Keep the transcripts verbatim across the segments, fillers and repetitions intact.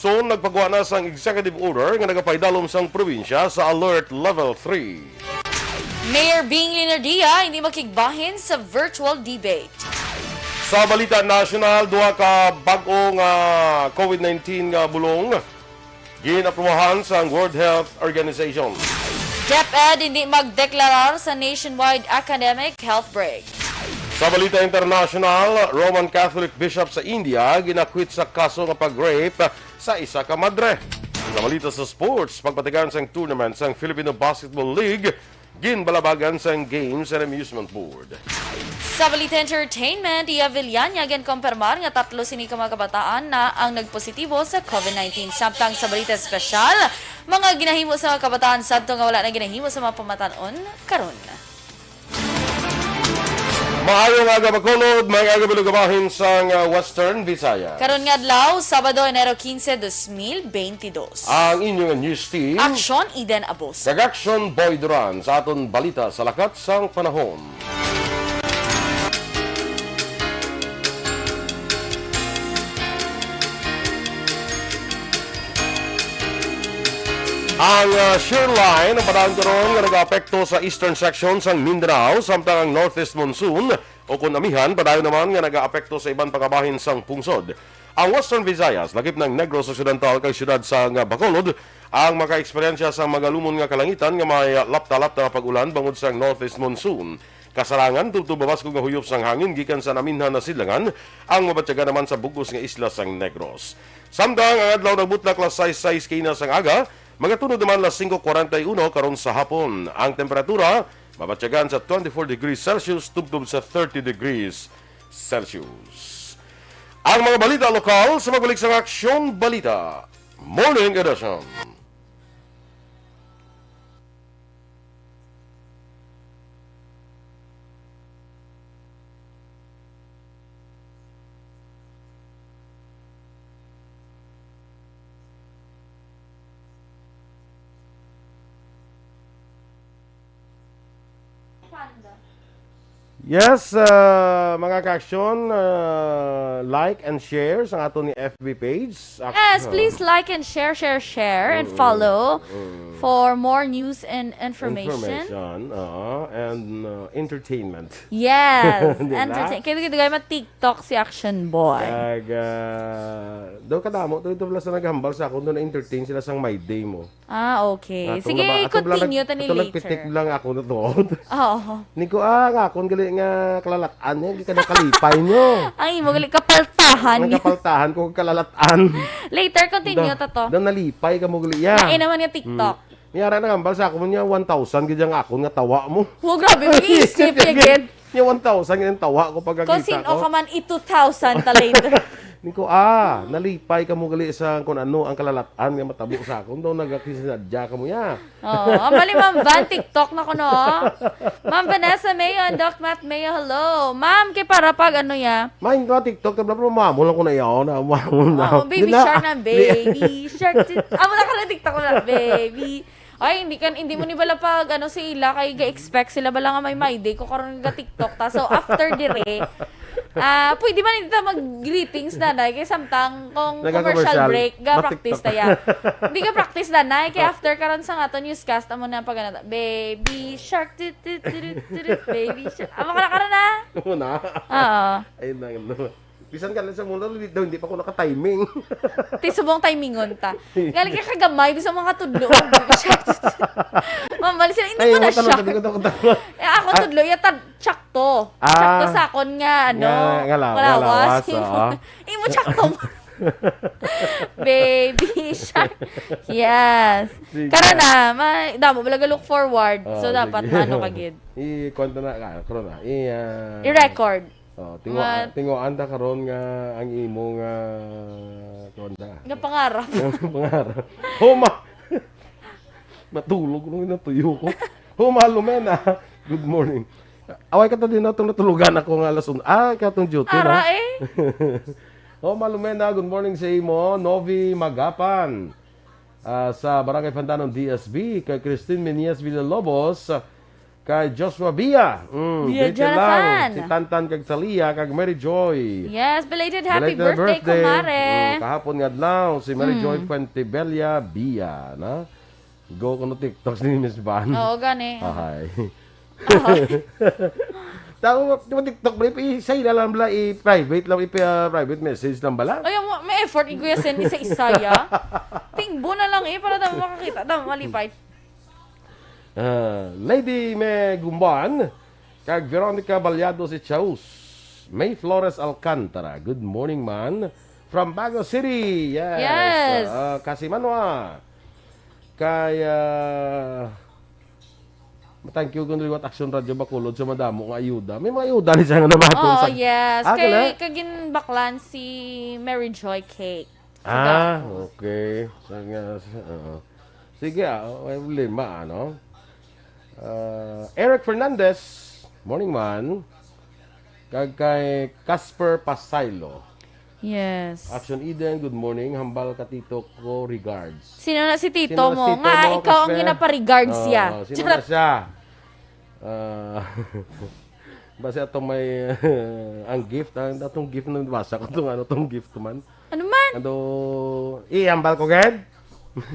Luzon nagpagwa na sang executive order nga nagapaidalom sang probinsya sa Alert Level three. Mayor Bing Linardia hindi makigbahin sa virtual debate. Sa balita nasyonal, duha ka bag-o nga COVID nineteen nga bulong gin-aprubahan sang World Health Organization. DepEd hindi magdeklarar sa nationwide academic health break. Sa balita internasyonal, Roman Catholic Bishop sa India ginakwit sa kaso nga pag-rape sa isa ka madre. Sa balita sa sports, pagbatikan sang tournament sang Filipino Basketball League, ginbalabagan sang Games and Amusement Board. Sa balita entertainment, Iya Villania ginkompirmar nga tatlo sini ka mga kabataan na ang nagpositibo sa COVID nineteen. Samtang sa balita espesyal, mga ginahimo sa mga kabataan sadto nga wala na ginahimo sa mga pamatan-on karon. Maayong aga, Bacolod. Maayong aga, Bilog, bahin sang, ah, Western Visayas. Karon nga adlaw, Sabado, Enero quince, dos mil veintidós. Ang inyo nga news team, Action, Eden Abos. Kag Action, Boy Duran, sa aton balita sa lakat sang panahon. Ang, ah, shear line ang panahon karon nga nagaapekto sa eastern section sang Mindanao, samtang ang northeast monsoon o kun amihan padayon naman nga nagaapekto sa iban pa nga bahin sang pungsod. Ang Western Visayas, lakip na ang Negros Occidental kag siyudad sang Bacolod, ang makaeksperyensya sang magalumon nga kalangitan nga may lapta-lapta nga pag-ulan bangod sang northeast monsoon. Kasarangan tubtob mabaskog nga huyop sang hangin gikan sa naminhan na sidlangan ang mabatyagan naman sa bug-os nga isla sang Negros. Samtang ang adlaw nagbutlak alas sais sais kaina sang aga, magatunod naman alas singko kwarenta y uno karon sa hapon. Ang temperatura mabatyagan sa twenty-four degrees Celsius tubtob sa thirty degrees Celsius. Ang mga balita lokal sa pagbalik sang Aksyon Balita Morning Edition. Yes, ah, mga ka-aksyon, ah, like and share sa aton ni F B page. Yes, please like and share, share, share, and follow for more news and information. Information, oo, and, uh, entertainment. Yes, entertain. Kaya dugay ma-TikTok si Action Boy. Kag, ah, daw kadamo to, ito pala sa naghambal sa akon, doon na-entertain sila sang My Day mo. Ah, okay. Sige, continue ta ni later. Pitik lang ako na to. Oo. Ni ko, ah, nga akon gali nga kalalat-an niya, gikan ang kalipay niyo. Ang imo gali kapaltahan. Ang kapaltahan ko, kalalat-an. Later, continue ta to. Daw nalipay ka mo gali, ya. Naay naman nga TikTok. May ara na hambal sa akon niya, one thousand gid ang akon nga tawa mo. Oh, grabe, mag-iisip niya gid. Niya one thousand gid ang tawa ko pagkakita ko. Kung sino ka man, i-two thousand ta later. Ni ko, ah, nalipay ka mo gali sa kung ano ang kalalat-an nga matabo sa akon. Daw nagakisinadya ka mo, ya. Oo, ang bali, Ma'am Van, TikTok na ko, no? Ma'am Vanessa Mayo and Doc Matt Mayo, hello. Ma'am, kay para pag ano, ya? Main ko, TikTok, tabla, pero mamo lang ko na yaw, na mamo na. Oo, baby shark na, baby shark. Amo na ka na TikTok na, baby. Ay, hindi kan, hindi mo ni bala pag, ano, si ila, kay ga-expect sila bala nga may My Day ko karon ga TikTok ta. So, after dire, ah, pwede man hindi ta mag-greetings na, na, kay samtang kung commercial break, ga-practice ta ya. Hindi ga-practice na, na, kay after karon sa aton newscast, amo na pag, ano, baby shark, tu, tu, tu, tu, tu, tu, baby shark. Amo ka na karon, ah? Amo na. Oo. Ay, nang, ano. Bisan ka lang sa mall, hindi daw, hindi pa ko naka-timing. Ti subong timingon ta. Gali ka kagamay, bisan mga tudlo. Ma'am, bali sila, hindi mo na siya. Eh, ako tudlo, iya ta, tsakto. Ah. Tsakto sa akon nga, ano, nga, nga lawas. Imo tsakto mo. Baby shark. Yes. Sige. Karon na, ma-, damo, bala ga look forward. So, dapat, ano ka gid. I-, kuwan ta na, ah, karon na. I, ah, i-record. Oh, tingo-, tingoan ta karon nga ang imo nga, kuwan ta. Nga pangarap. Nga pangarap. Homa! Matulog nung natuyo ko. Homa, Lumena. Good morning. Away ka ta din na itong natulugan ako nga alas un-, ah, katong duty, no? Ara, eh. Homa, Lumena, good morning sa imo. Novi Magapan, ah, sa Barangay Pandanon, D S B. Kay Christine Menias Villalobos, Kay Joshua Bia. Mm, Bia greet ka lang. Jonathan. Si Tantan kag Talia kag Mary Joy. Yes, belated happy Belated birthday, birthday. Kumare. Mm, kahapon nga adlaw, si Mary Joy Mm. Fuentebella Bia, na? Go kuno TikTok ni Miss Van. Oo, gani. Ahay. Oo. Tao, di ba TikTok ba? I-, sa ila lang bala, i-private lang, i-, ah, private message lang bala. Ay, ang may effort ni Kuya Sen, isa-isa, ya. Tingbo na lang eh, para daw makakita, daw malipay. Ah, Lady May Gumban, kag Veronica Baliado si Chaus. May Flores Alcantara, good morning, man. From Bago City, yes. Yes. Ah, Kasimanwa. Kay, ah, thank you, kun liwat Action Radio Bacolod sa madamo nga ayuda. May mga ayuda ni siya nga nabaton Oo, sa yes. Ah, Kay, kala? Kay ginbaklan si Mary Joy Cake. Ah, Sa okay. Sa nga, sa, oo. Sige, ah, may problema, ano? Ah, Eric Fernandez, morning, man. Kag kay Casper Pasaylo. Yes. Action Eden, good morning. Hambal ka tito ko, regards. Sino na si tito Sino na si mo? Tito Nga mo, ikaw ang Casper? Ginapa-regards Oo, siya. Sino Charot. Na siya? Ah, basta atong may, ang gift, ang atong gift nang basa ko tong ano tong gift man. Ano man? Ano, ihambal ko gid?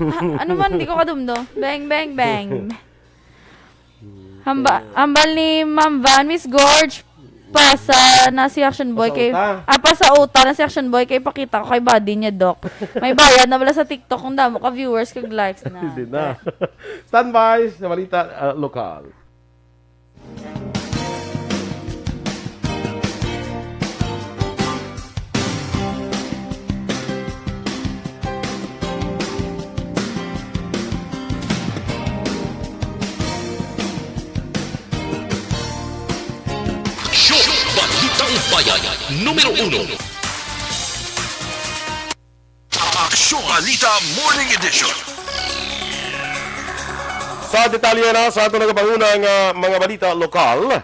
Ah, ano man, di ko kadumdo. Bang, bang, bang. Hamba, hambal ni Ma'am Van, Miss Gorge, pasa na si Action Boy kay, Pasauta. Ah, pasauta na si Action Boy kay pakita ko kay body niya, Doc. May bayad na bala sa TikTok kung damo ka viewers kag likes na. Hindi na. Standby sa balita, ah, lokal. Aksyon! Balitang Bayan, numero uno. Aksyon Balita Morning Edition. Sa detalye na sa ato nagapanguna nga mga balita lokal,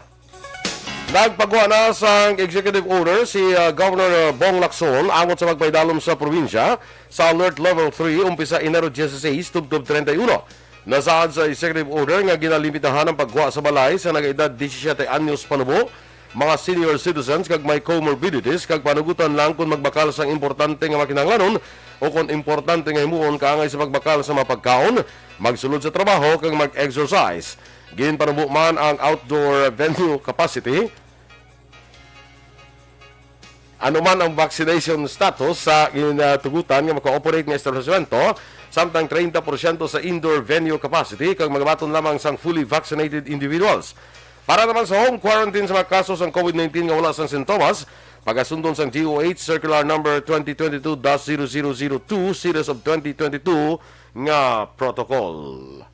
nagpagwa na sang executive order si, ah, Governor, ah, Bong Lacson angot sa pagpaidalom sa probinsya sa Alert Level three umpisa Enero dieciséis tubtob treinta y uno. Nasaad sa executive order nga ginalimitahan ang pagwa sa balay sa nag-edad disisiete anyos panubo, mga senior citizens kag may comorbidities, kag panugutan lang kon magbakal sang importante nga mga kinahanglanon o kon importante nga himuon kaangay sa pagbakal sa mga pagkaon, magsulod sa trabaho, kag mag-exercise. Ginpanubo man ang outdoor venue capacity. Ano man ang vaccination status sa ginatugutan nga maka-operate nga establishmento, samtang treinta porsyento sa indoor venue capacity kag magabaton lamang sang fully vaccinated individuals. Para naman sa home quarantine sa mga kaso sang COVID nineteen nga wala sang sintomas, pagasundon sang D O H Circular Number twenty twenty-two dash zero zero zero two, Series of twenty twenty-two nga protocol.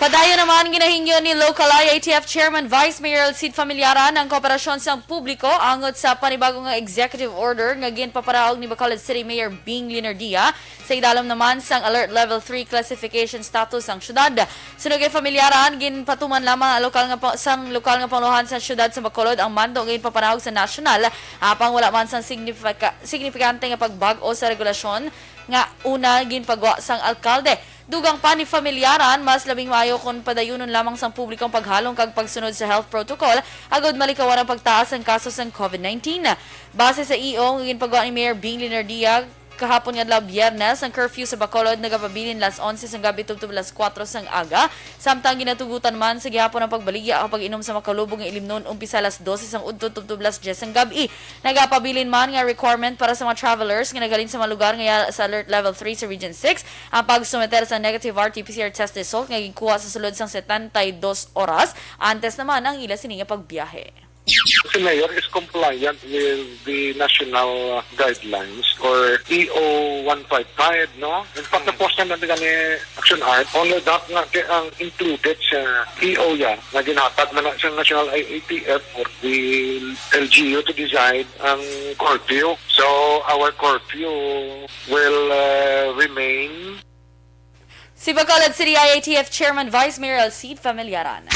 Padayon naman, ginahingyo ni Local I A T F Chairman Vice Mayor Elcid Familiaran ang kooperasyon sang publiko angot sa panibago nga executive order nga ginpaparaog ni Bacolod City Mayor Bing Linardia. Sa idalom naman sang Alert Level three classification status ang syudad. Suno kay Familiaran, ginpatuman lamang ang lokal nga pa-, sang lokal nga pangulohan sa syudad sa Bacolod ang mando nga ginpapanaog sa nasyonal, apang wala man sang signifika-, signifikante nga pagbag-o sa regulasyon nga una ginpagwa sang alkalde. Dugang pa ni Familiaran, mas labing maayo kon padayunon lamang sang publiko ang paghalong kag pagsunod sa health protocol agod malikawan ang pagtaas sang kaso sang COVID nineteen. Base sa E O nga ginpagwa ni Mayor Bing Linardia kahapon nga adlaw, Biyernes, ang curfew sa Bacolod nagapabilin las onse sang gabi tubtob las kuwatro sang aga, samtang ginatugutan man sa gihapon ang pagbaligya ang pag-inom sa makalubong nga ilimnon umpisa las dose sang udto tubtob las dyes sang gab-i. Nagapabilin man nga requirement para sa mga travelers nga naghalin sa mga lugar nga yara sa Alert Level three sa Region six ang pagsumeter sa negative R T P C R test result nga ginkuha sa sulod sang setenta y dos oras antes naman ang ila sini nga pagbiyahe. Si Mayor is compliant with the national guidelines or E O one five five, no? In fact, Mm. na-post naman din kami Action Art. Only that nga kay ang included sa E O ya, nga ginhatag man na sa National I A T F or the L G U to decide ang curfew. So, our curfew will, uh, remain. Si Bacolod City I A T F Chairman Vice Mayor Elcid Familiaran.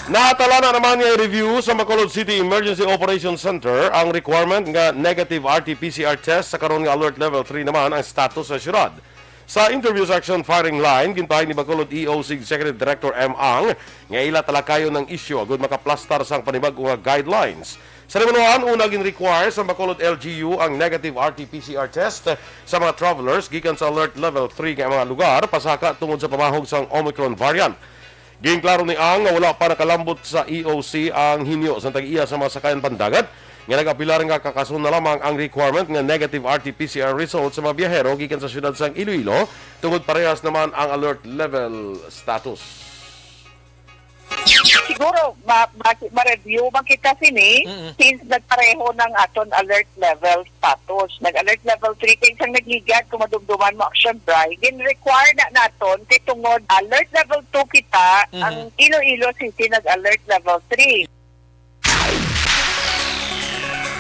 Natalana naman nga i-review sa Bacolod City Emergency Operations Center ang requirement nga negative R T P C R test sa karon nga Alert Level three naman ang status sa syudad. Sa interview section firing line, ginpahayag ni Bacolod E O C Executive Director M. Ang nga ila talakayon ang isyu agud makaplastar sang panibag-o nga guidelines. Sa nahimunoan, una gin-require sa Bacolod L G U ang negative R T P C R test sa mga travelers gikan sa Alert Level three nga mga lugar pasaka tungod sa pamahog sang Omicron variant. Ginklaro ni Ang nga wala pa nakalambot sa E O C ang hinyo sa tag-iya sa mga sakayan pandagat nga nag-apilar nga kakason na lamang ang requirement nga negative R T P C R result sa mga biyahero gikan sa siyudad sang Iloilo tungod parehas naman ang alert level status. Siguro ma, ma, ma-review man kita sini, Mm-mm. Since nagpareho ng aton alert level status. Nag-alert level three kay sang nagligad kung madumduman mo action bray. Gin-require na naton kay tungod alert level two kita, Mhm. Ang Iloilo City nag-alert level three.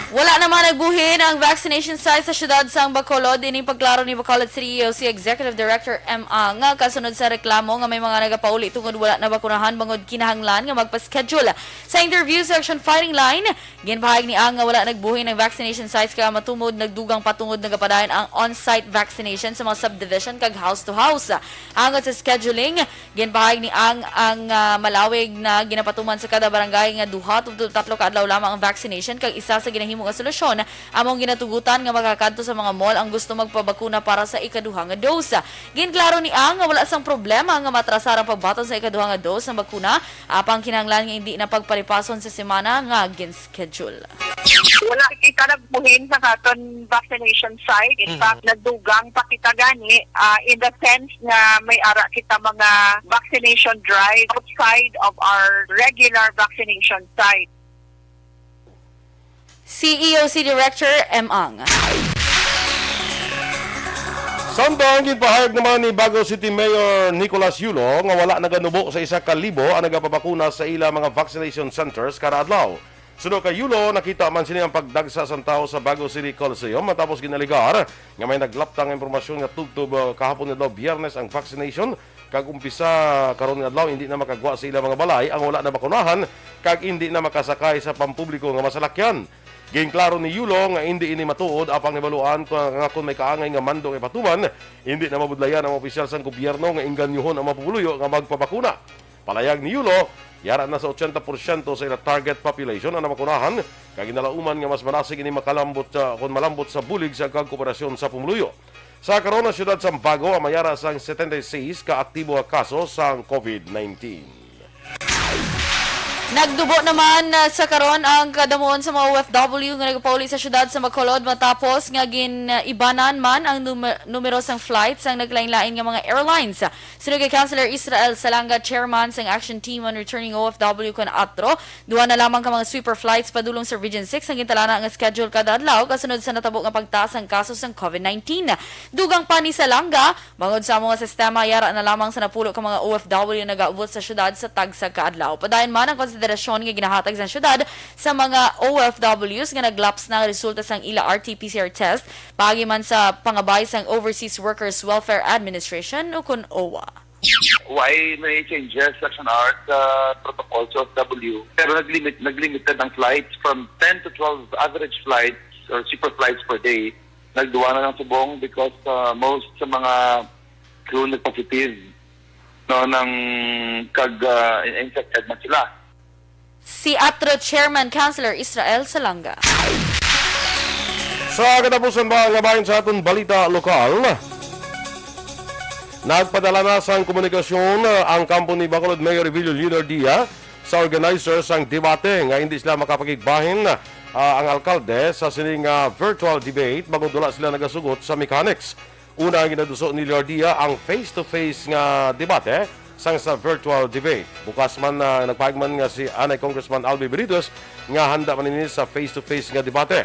Wala naman nagbuhin ang vaccination site sa siyudad sang Bacolod. Ining pagklaro ni Bacolod City E O C Executive Director M. Ang, kasunod sa reklamo nga may mga nagapauli tungod wala nabakunahan bangod kinahanglan nga magpa-schedule sa interview sa Action Firing Line. Ginpahayag ni Ang nga wala nagbuhin ang vaccination sites kaya matumod nagdugang patungod nagapadayon ang on-site vaccination sa mga subdivision kag house to house. Angot sa scheduling, ginpahayag ni Ang ang ah, malawig na ginapatuman sa kada barangay nga duha tubtob tatlo ka adlaw lamang ang vaccination kag isa sa ginahimo nga solusyon among ginatugutan nga makakadto sa mga mall ang gusto magpabakuna para sa ikaduha nga dose. Ginklaro ni Ang nga wala sang problema nga matrasar ang pagbaton sa ikaduha nga dose sang bakuna, apang kinahanglan nga hindi na pagpalipason sa semana nga gin-schedule. Wala kita nagbuhin sa aton vaccination site. In Mhm. fact, nagdugang pa kita gani ah, in the sense nga may ara kita mga vaccination drive outside of our regular vaccination site. C E O C Director M. Ang. Samtang ginpahayag naman ni Bago City Mayor Nicolas Yulo nga wala naganubo sa isa ka libo ang nagapabakuna sa ila mga vaccination centers kada adlaw. Suno kay Yulo, nakita man sini ang pagdagsa sang tawo sa Bago City Coliseum matapos ginaligar nga may naglaptang nga impormasyon nga tubtob ah, kahapon nga adlaw Biyernes ang vaccination kag umpisa karon nga adlaw hindi na makagwa sa ila mga balay ang wala nabakunahan kag hindi na makasakay sa pampubliko nga masalakyan. Ginklaro ni Yulo nga hindi ini matuod apang nabaluan ko nga kon may kaangay nga mando nga ipatuman, hindi na mabudlayan ang mga opisyal sang gobyerno nga inganyohon ang mga pumuluyo nga magpabakuna. Palayag ni Yulo, yara na sa ochenta porsyento sa ila target population ang nabakunahan, kag ginalauman nga mas manasig ini makalambot sa, kon malambot sa bulig sa kag kooperasyon sa pumuluyo. Sa karon, ang siyudad sang Bago ang mayara sang setenta y seis ka aktibo nga kaso sang COVID nineteen. Nagdubo naman ah, sa karon ang kadamuon sa mga O F W nga nagapauli sa siyudad sa Bacolod matapos nga gin-ibanan man ang numer- numero sang flights sang naglain-lain nga mga airlines. Suno kay Councilor Israel Salanga, chairman sang Action Team on Returning O F W kon atro, duha na lamang ka mga sweeper flights padulong sa Region six ang gintalana nga schedule kada adlaw kasunod sa natabo nga pagtaas sang kaso sang COVID nineteen. Dugang pa ni Salanga, bangod sa amo nga sistema, yara na lamang sa napulo ka mga O F W nga nagaabot sa siyudad sa tagsa ka adlaw. Padayon man ang konsiderasyon nga ginahatag sang siyudad sa mga O F Ws nga naglaps na nga resulta sang ila R T P C R test, paagi man sa pangabay sang Overseas Workers Welfare Administration ukon OWWA. Why may changes sa Action Hours sa protocol sa O F W? Pero nag-limit, nag-limited ang flights from ten to twelve average flights or cheaper flights per day. Nagduwa na lang subong because uh, most sa mga crew nag-positive no, ng kag uh, infected man sila. Si atro Chairman Councilor Israel Salanga. Sa katapusan ba nga bahin sa aton balita lokal, nagpadala na sang komunikasyon ang kampo ni Bacolod Mayor Evelio Leonardia sa organizer sang debate nga hindi sila makapakigbahin ah, ang alkalde sa sining ah, virtual debate bangod wala sila nagasugot sa mechanics. Una, ginaduso ni Leonardia ang face-to-face nga debate sang sa virtual debate. Bukas man na nagpahagman nga si anay Congressman Albi Benitez nga handa man ini sa face-to-face nga debate.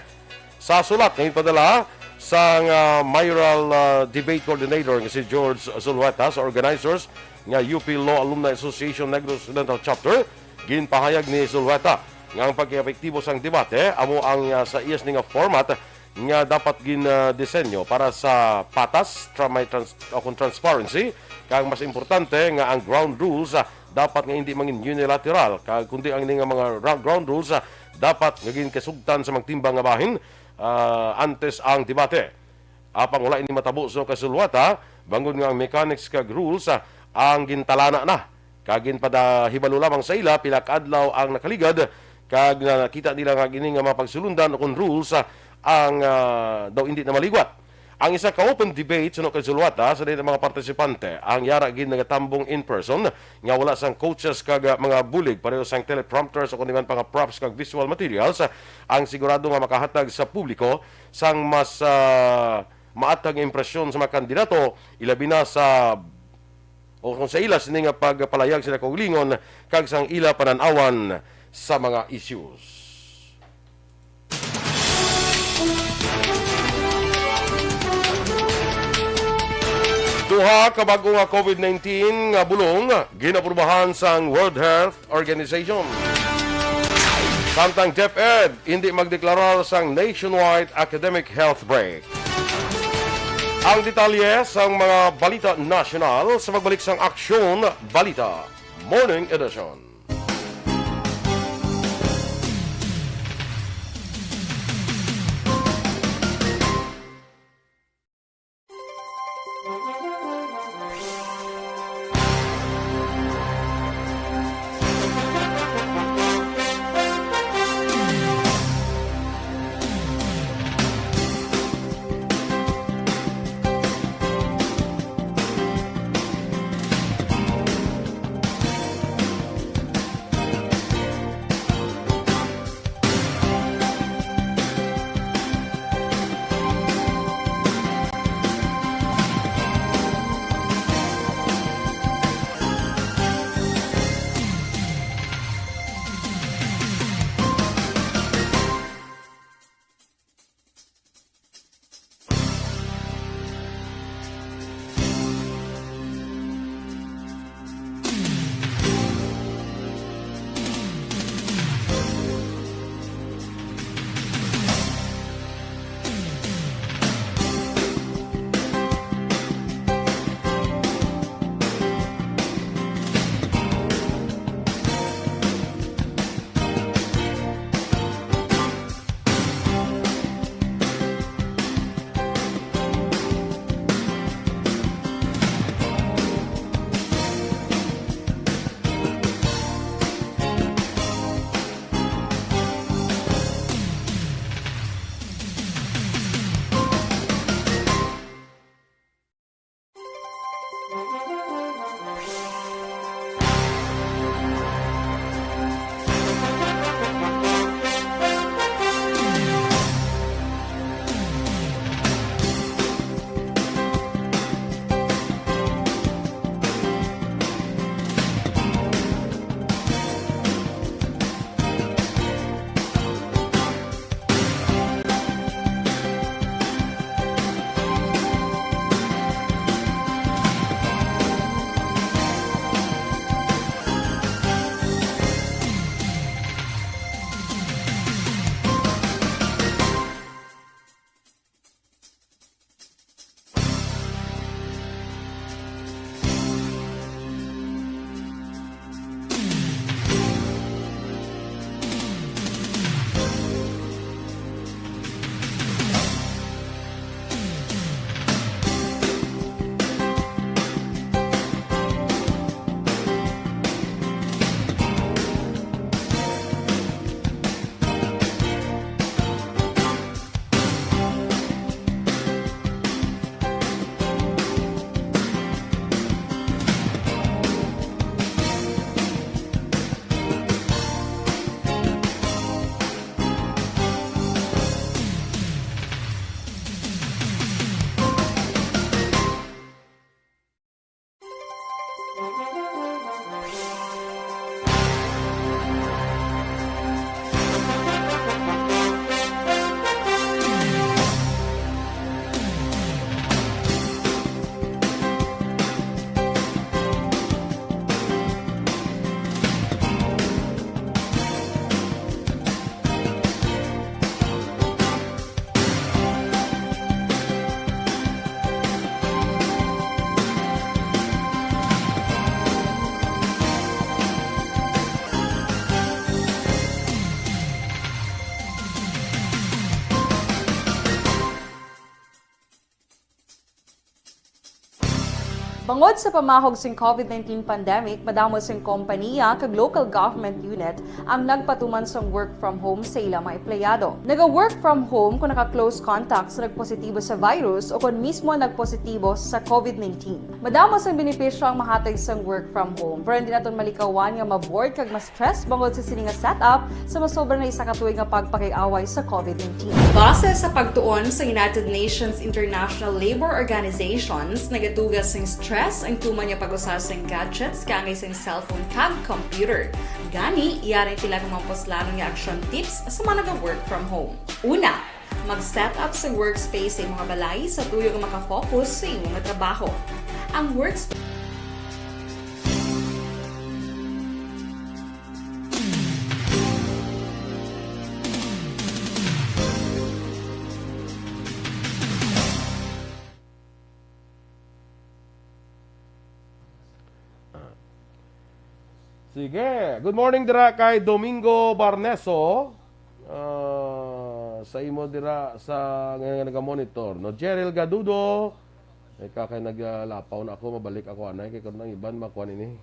Sa sulat nga ipadala sang ah, mayoral ah, debate coordinator nga si George Zulueta sa organizers nga U P Law Alumni Association Negros Occidental Chapter, ginpahayag ni Zulueta nga ang pagkaepektibo sang debate amo ang ah, sa iya sini nga format nga dapat gindisenyo para sa patas, tra- may trans- o kung transparency, kag mas importante nga ang ground rules ah, dapat nga hindi mangin unilateral, kag kundi ang ini nga mga ra- ground rules ah, dapat nga ginkasugtan sa magtimbang nga bahin ah, antes ang debate. Apang wala ini matabo sa kasulwata, bangod nga ang mechanics kag rules, ah, ang gintalana na. Kag ginpadahibalo lamang sa ila pila ka adlaw ang nakaligad, kag nakita nila nga kini nga mga pagsulundan o kon rules, ah, ang, ah, daw indi na maliwat. Ang isa ka open debate suno kay sulwata sa diin ang mga partisipante ang yara gid nagatambong in person nga wala sang coaches kag, ah, mga bulig pareho sang teleprompters o kundi man pa nga props kag visual materials, ah, ang sigurado nga makahatag sa publiko sang mas, ah, maatag nga impresyon sa mga kandidato, ilabi na sa o kung sa ila sini nga pagpalayag sila kaugalingon kag sang ila panan-awan sa mga issues. Duha ka bag-o nga COVID nineteen nga bulong ginaaprubahan sang World Health Organization. Samtang DepEd indi magdeklarar sang nationwide academic health break. Ang detalye sang mga balita nasyonal sa pagbalik sang Aksyon Balita Morning Edition. Bangod sa pamahog sing covid nineteen pandemic, madamo sing kompaniya kag local government unit ang nagpatuman sang work from home sa ila mga empleyado. Naga-work from home kon naka-close contact sa nagpositibo sa virus o kon mismo nagpositibo sa covid nineteen. Madamo sang benepisyo ang mahatag sang work from home, pero hindi naton malikawan nga ma-bored kag ma-stress bangod sa sini nga setup sa masobra na isa ka tuig nga pagpakig-away sa covid nineteen. Base sa pagtuon sa United Nations International Labour Organizations, nagatuga sing stress ang tuman nga pag-usa sing gadgets kaangay sing cellphone kag computer. Gani, yari ang pila ka mga puslanon nga action tips sa mga naga-work from home. Una, mag-set up sa workspace sa imong balay sa tuyo nga makafocus sa imong trabaho. Ang workspace Sige. Good morning dira kay Domingo Barneso. Ah, sa imo dira sa nga, nga naga-monitor, no? Jeril Gadudo. Ika kay naglapaw na ako, mabalik ako anay kay karon ang iban makuan ini.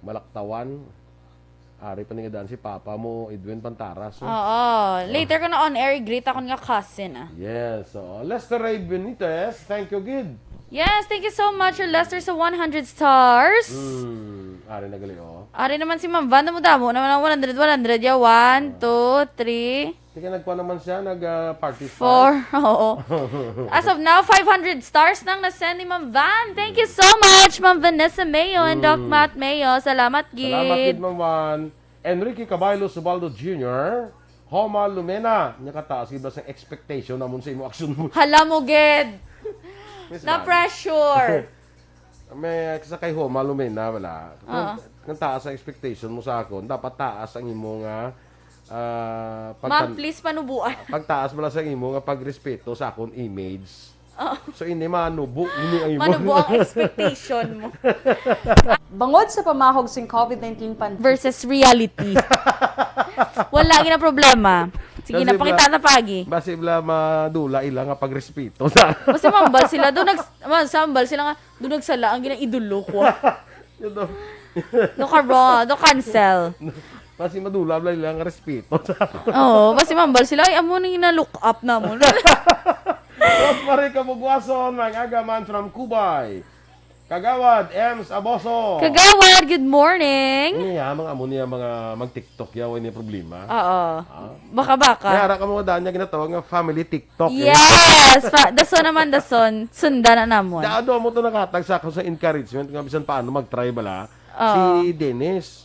Malaktawan. Ari pa ni nga daan si Papa mo, Edwin Pantaras, no? Oo. Later ko na on air, i-greet akon nga cousin, ah. Yes. So, Lester Ray Benitez, thank you, gid. Yes, thank you so much, Sir Lester, sa one hundred stars. Hmm, ari na gali, oh. Ari naman si Ma'am Van, damo-damo naman ang one hundred, one hundred, ya. One, two, three, Tika nagkuha naman siya, nag-party four. Four, oo. As of now, five hundred stars nang na-send ni Ma'am Van. Thank you so much, Ma'am Vanessa Mayo and Doc Mm. Matt Mayo. Salamat, gid. Salamat gid, Ma'am Van. Enrique Caballo Subaldo Junior, Homa Lumena, nya kataas gid ba sa expectation namon sa imo aksyon mo? Hala mo, gid. Miss Van. Na-pressure. May sa kay Homa Lumena, wala. Kung, Oo. kung taas ang expectation mo sa akon, dapat taas ang imo nga ah, Ma'am, pagtan- please panubuan. pagtaas mo lang sa imo nga pagrespeto sa akon image. So, ini manubo, ini ang imo. Manubo ang expectation mo. Bangod sa pamahog sing covid nineteen pan- Versus reality. Wala gina problema. Sige, Kasi napakita bla- na pagi. Basi bla madula ila nga pagrespeto sa Basta mambal sila. Doon nag, mambal sila nga, doon nagsala ang gina-idolo ko. Ito. No ka raw, no cancel. Basi madula bla ila nga respeto. Oo, basi mambal sila, ay, amo ning na-look up namon. Rosemary Kabugwason, mag-aga man from Kubay. Kagawad, Ems Aboso. Kagawad, good morning. Ini ya, mga amo niya, mga mag-TikTok ya, way niya problema. Oo. Ah. Baka-baka. May ara ka mga daan niya ginatawag nga family TikTok. Yes! Fa- dason naman, dason. Sunda na namon. Dado mo to nakatag sa ako sa encouragement nga bisan paano mag-try bala. Oo. Si Dennis.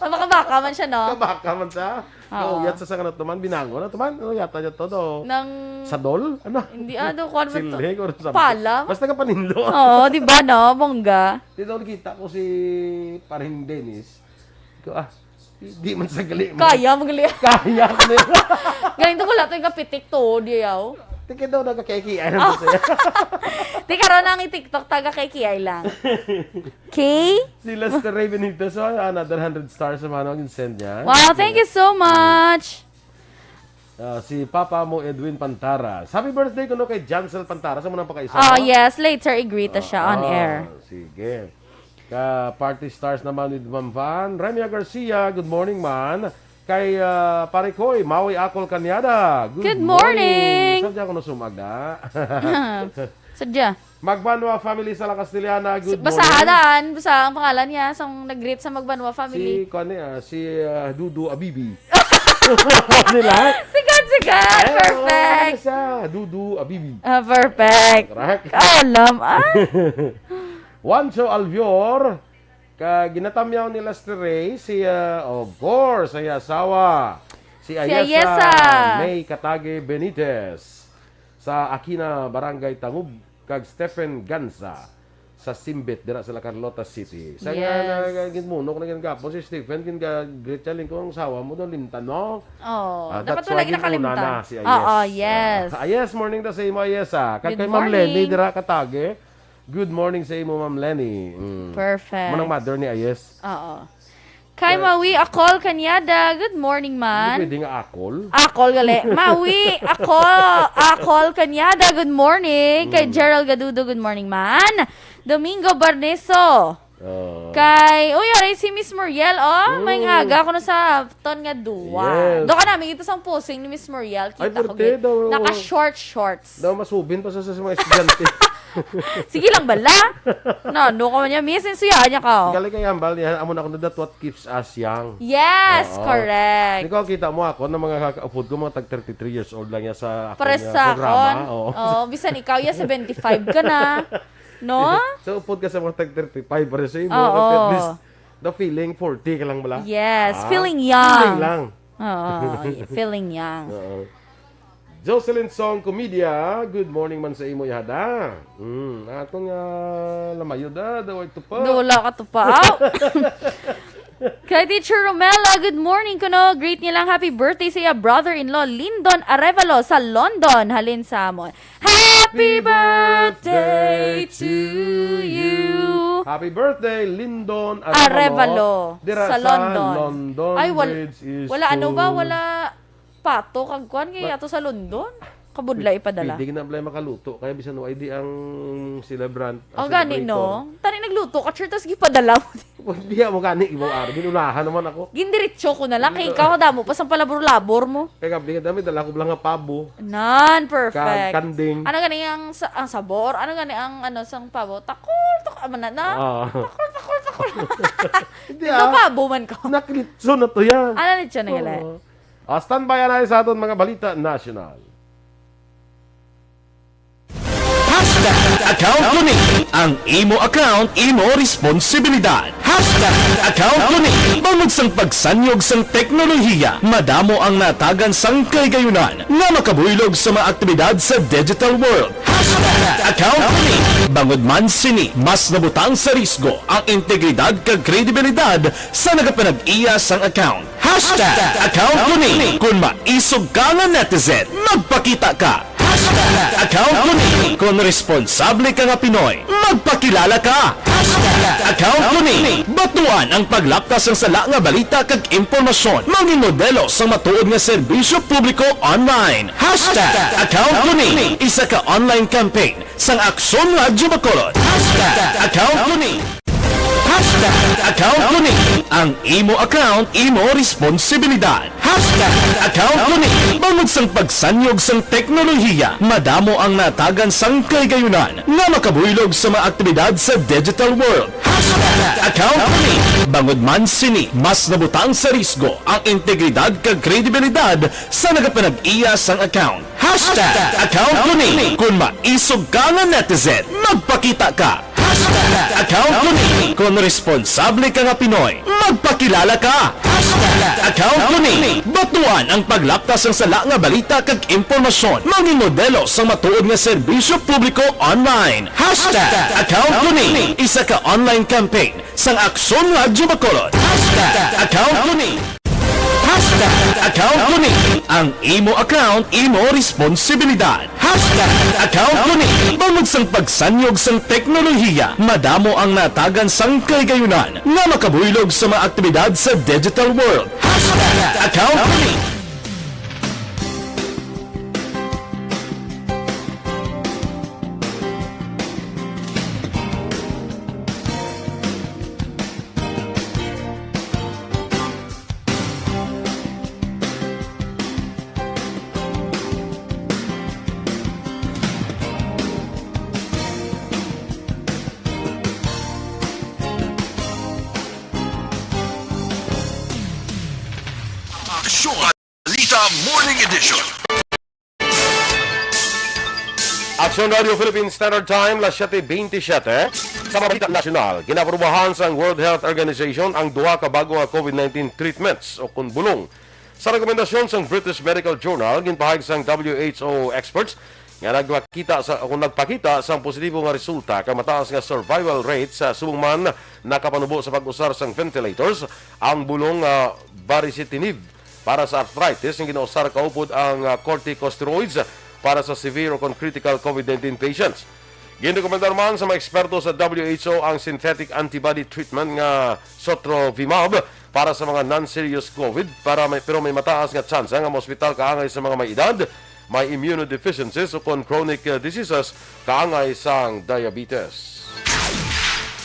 Mabaka-baka man siya, no? Kabaka man siya. Oo. Kauyat sa sanga na tuman, binangon na tuman. Ano yata niya to, do? Nang Sadol? Ano? Hindi, ah, do, kuwan man to. Silig or something. Pala? Basta ka paninlo. Oo, di ba, no? Bongga. Di daw nakita ko si Paring Dennis. Ko, ah, di man sa gali mo. Kaya, magali. Kaya, magali. Galing to, wala to yung kapitik to, di yaw. Tiki daw, nagka-K K I na to siya. Di karon ang i-TikTok, taga-K K I lang. Okay? Si Lester Raven Higda, so another hundred stars naman ang send niya. Wow, thank you so much. Ah, si Papa mo, Edwin Pantaras. Happy birthday kuno kay Jancel Pantaras. Amo nang pakaisa. Oh, yes. Later, i-greet ta siya on Ah, air. Sige. Ka party stars naman with Ma'am Van. Remia Garcia, good morning man. Kay ah, Pare Koy, Maui Akol Kanyada. Good Good morning. morning. Sadya ko nasumag na. Sadya. Magbanwa family sa La Castellana, good morning. Basahan, basa ang pangalan niya, sang nag-greet sa Magbanwa family. Si, kuwan niya, si ah, Dudu Abibi. Nila? Sikat, sikat! Eh, Perfect! Ano siya? Dudu Abibi. Ah, perfect. Correct. Alam, ah. Juancho Alvior, ka ginatamyaw ni Lester Ray, si, ah, of course, ang asawa. Si Si Ayesa Ayesa. May Katage Benitez sa Aquina, Barangay Tangub, kag Stephen Ganza sa Simbit dira sa La Carlota City. Sa nga, Yes. nga, nga ginmunok na gid gapon si Stephen, gin-greet siya, "Lingkod ang asawa mo daw, limtan, no?" Oh, Ah, dapat that's wala why gid nakalimtan. Una na si Ayes. Oo, yes. Ah, Ayes, morning daw sa imo, Ayes, ah. Kag Good kay Ma'am Lenny morning. Dira Katage, good morning sa imo, Ma'am Lenny. Mm. Perfect. Manang mother ni Ayes. Oo. Kay Mawi Akol Kanyada, good morning, man. Hindi pwede nga Akol. Akol, gali. Mawi Akol, Akol Kanyada, good morning. Kay Mm. Gerald Gadudo, good morning, man. Domingo Barneso. Oh. Kay, uy, aray si Miss Muriel, oh. Mm. May aga ako na sa ton nga duwa. Yes. Do ka namin ito sang posing ni Miss Muriel. Ay, kita ko pwerte gid. Daw, oo. Naka-short shorts. Daw masubin pa sa, sa mga estudyante. Sige lang bala. Na, no ka man niya, miss, suyaan niya ka, oh. Galing kay hambal niya, amo na ako na that what keeps us young. Yes, Oo. correct. Ikaw, kita mo ako, na mga kakaupod ko, mga tag thirty-three years old lang yan sa akon Pares nga sa programa. akon. Oo. Oo, bisan ikaw, ya seventy-five ka na. No? So, upod ka sa mga tag thirty-five, pares sa imo, Oo. at least, the feeling, forty ka lang bala. Yes, Ah, feeling young. feeling lang. Oo, feeling young. Oo. Jocelyn Song Comedia, good morning man sa imo, ihada. Mm, atong, ah, lamayo da, daw ito pa. Daw wala ka to pa. Aw! Kay Teacher Romela, good morning kuno. Greet niya lang happy birthday sa iya brother-in-law, Lindon Arevalo, sa London. Halin sa amon. Happy birthday to you. Happy birthday, Lindon Arevalo. Arevalo, Dira sa sa London. London Ay, wal-, Bridge is wala, ano ba? full. Wala pato kag kwan kay Ba- ato sa London. Kabudlay ipadala. Pwede na balay makaluto. Kaya bisan wa, di ang celebrant, ang Oh, gani, celebrator. no? Tani nagluto ka, sure, tas gipadala mo. Diya mo gani, imo araw. Ginunahan naman ako. Gindiretso ko na lang. Kay ikaw, damo pa sang palabor-labor mo. Kaya gabi nga dami, dala ko lang nga pabo. Nan, perfect. Kag kanding. Ano gani ang sa-, ang sabor? Ano gani ang, ano, sang pabo? Takol, takol, ano na, na? Ah. Takol, takol, takol. Hindi, Ito ah. pabo man ko. Naklitso na to yan. Ano na siya na gali? Oo. Ah, standby na sa aton mga balita nasyonal. Hashtag account ko ni. Ang imo account, imo responsibilidad. Hashtag account ko ni. Bangod sang pagsanyog sang teknolohiya, madamo ang natagan sang kahigayunan nga makabuylog sa mga aktibidad sa digital world. Hashtag account ko ni. Bangod man sini, mas nabutang sa risgo ang integridad kag kredibilidad sa nagapanag-iya sang account. Hashtag account ko ni. Kung maisog ka nga netizen, magpakita ka. Hashtag account ko ni. Kung responsable ka nga Pinoy, magpakilala ka. Hashtag account ko ni. Batuan ang paglapta sang sala nga balita kag impormasyon. Mangin modelo sang matuod nga serbisyo publiko online. Hashtag account ko ni. Isa ka online campaign sang Aksyon Radyo Bacolod. Hashtag account ko ni. Hashtag account ko ni. Ang imo account, imo responsibilidad. Hashtag account ko ni. Bangod sang pagsanyog sang teknolohiya, madamo ang natagan sang kahigayunan nga makabuylog sa mga aktibidad sa digital world. Hashtag account ko ni. Bangod man sini, mas nabutang sa risgo ang integridad kag kredibilidad sa nagapanag-iya sang account. Hashtag account ko ni. Kung maisog ka nga netizen, magpakita ka. Hashtag account ko ni. Kung responsable ka nga Pinoy, magpakilala ka. Hashtag account ko ni. Batuan ang paglapta sang sala nga balita kag impormasyon. Mangin modelo sang matuod nga serbisyo publiko online. Hashtag account ko ni. Isa ka online campaign sang Aksyon Radyo Bacolod. Hashtag account ko ni. Hashtag account ko ni. Ang imo account, imo responsibilidad. Hashtag account ko ni. Bangod sang pagsanyog sang teknolohiya, madamo ang natagan sang kahigayunan nga makabuylog sa mga aktibidad sa digital world. Hashtag account ko ni. Aksyon Balita Morning Edition. Aksyon Radio Philippine Standard Time, las siete veintisiete. Sa mga balita nasyonal, ginaaprubahan sang World Health Organization ang duha ka bago nga COVID nineteen treatments o kon bulong. Sa rekomendasyon sang British Medical Journal, ginpahayag sang W H O experts nga nagpakita sa, o kon nagpakita sang positibo nga resulta kay mataas nga survival rate sa subong man nakapanubo sa pag-usar sang ventilators ang bulong nga baricitinib para sa arthritis nga ginausar kaupod ang, ah, corticosteroids para sa severe o kon critical COVID nineteen patients. Ginrekomendar man sa mga eksperto sa W H O ang synthetic antibody treatment nga sotrovimab para sa mga non-serious COVID, para may, pero may mataas nga tsansa nga maospital kaangay sa mga may edad, may immunodeficiencies o kon chronic, uh, diseases kaangay sang diabetes.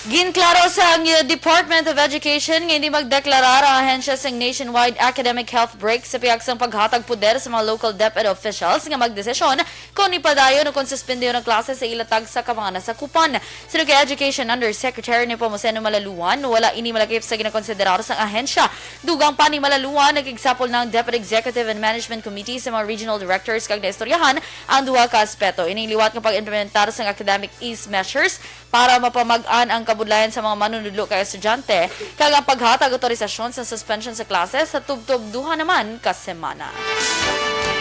Ginklaro sang Department of Education nga hindi magdeklarar ang ahensya sang nationwide academic health break sa pihak sang paghatag poder sa mga local DepEd officials nga magdesisyon kon ipadayon o kon suspendihon ang klase sa ila tagsa ka mga nasakupan. Suno kay Education Undersecretary Nepomuceno Malaluan, wala ini malakip sa ginakonsiderar sang ahensya. Dugang pa ni Malaluan, nakigsapol na ang DepEd Executive and Management Committee sa mga regional directors kag naistoryahan ang duha ka aspeto. Ining liwat nga pag-implementar sang academic ease measures para mapamag-an ang kabudlayan sa mga manunudlo kag estudyante, kag ang paghatag autorisasyon sa suspension sa klase sa tubtob duha naman ka semana.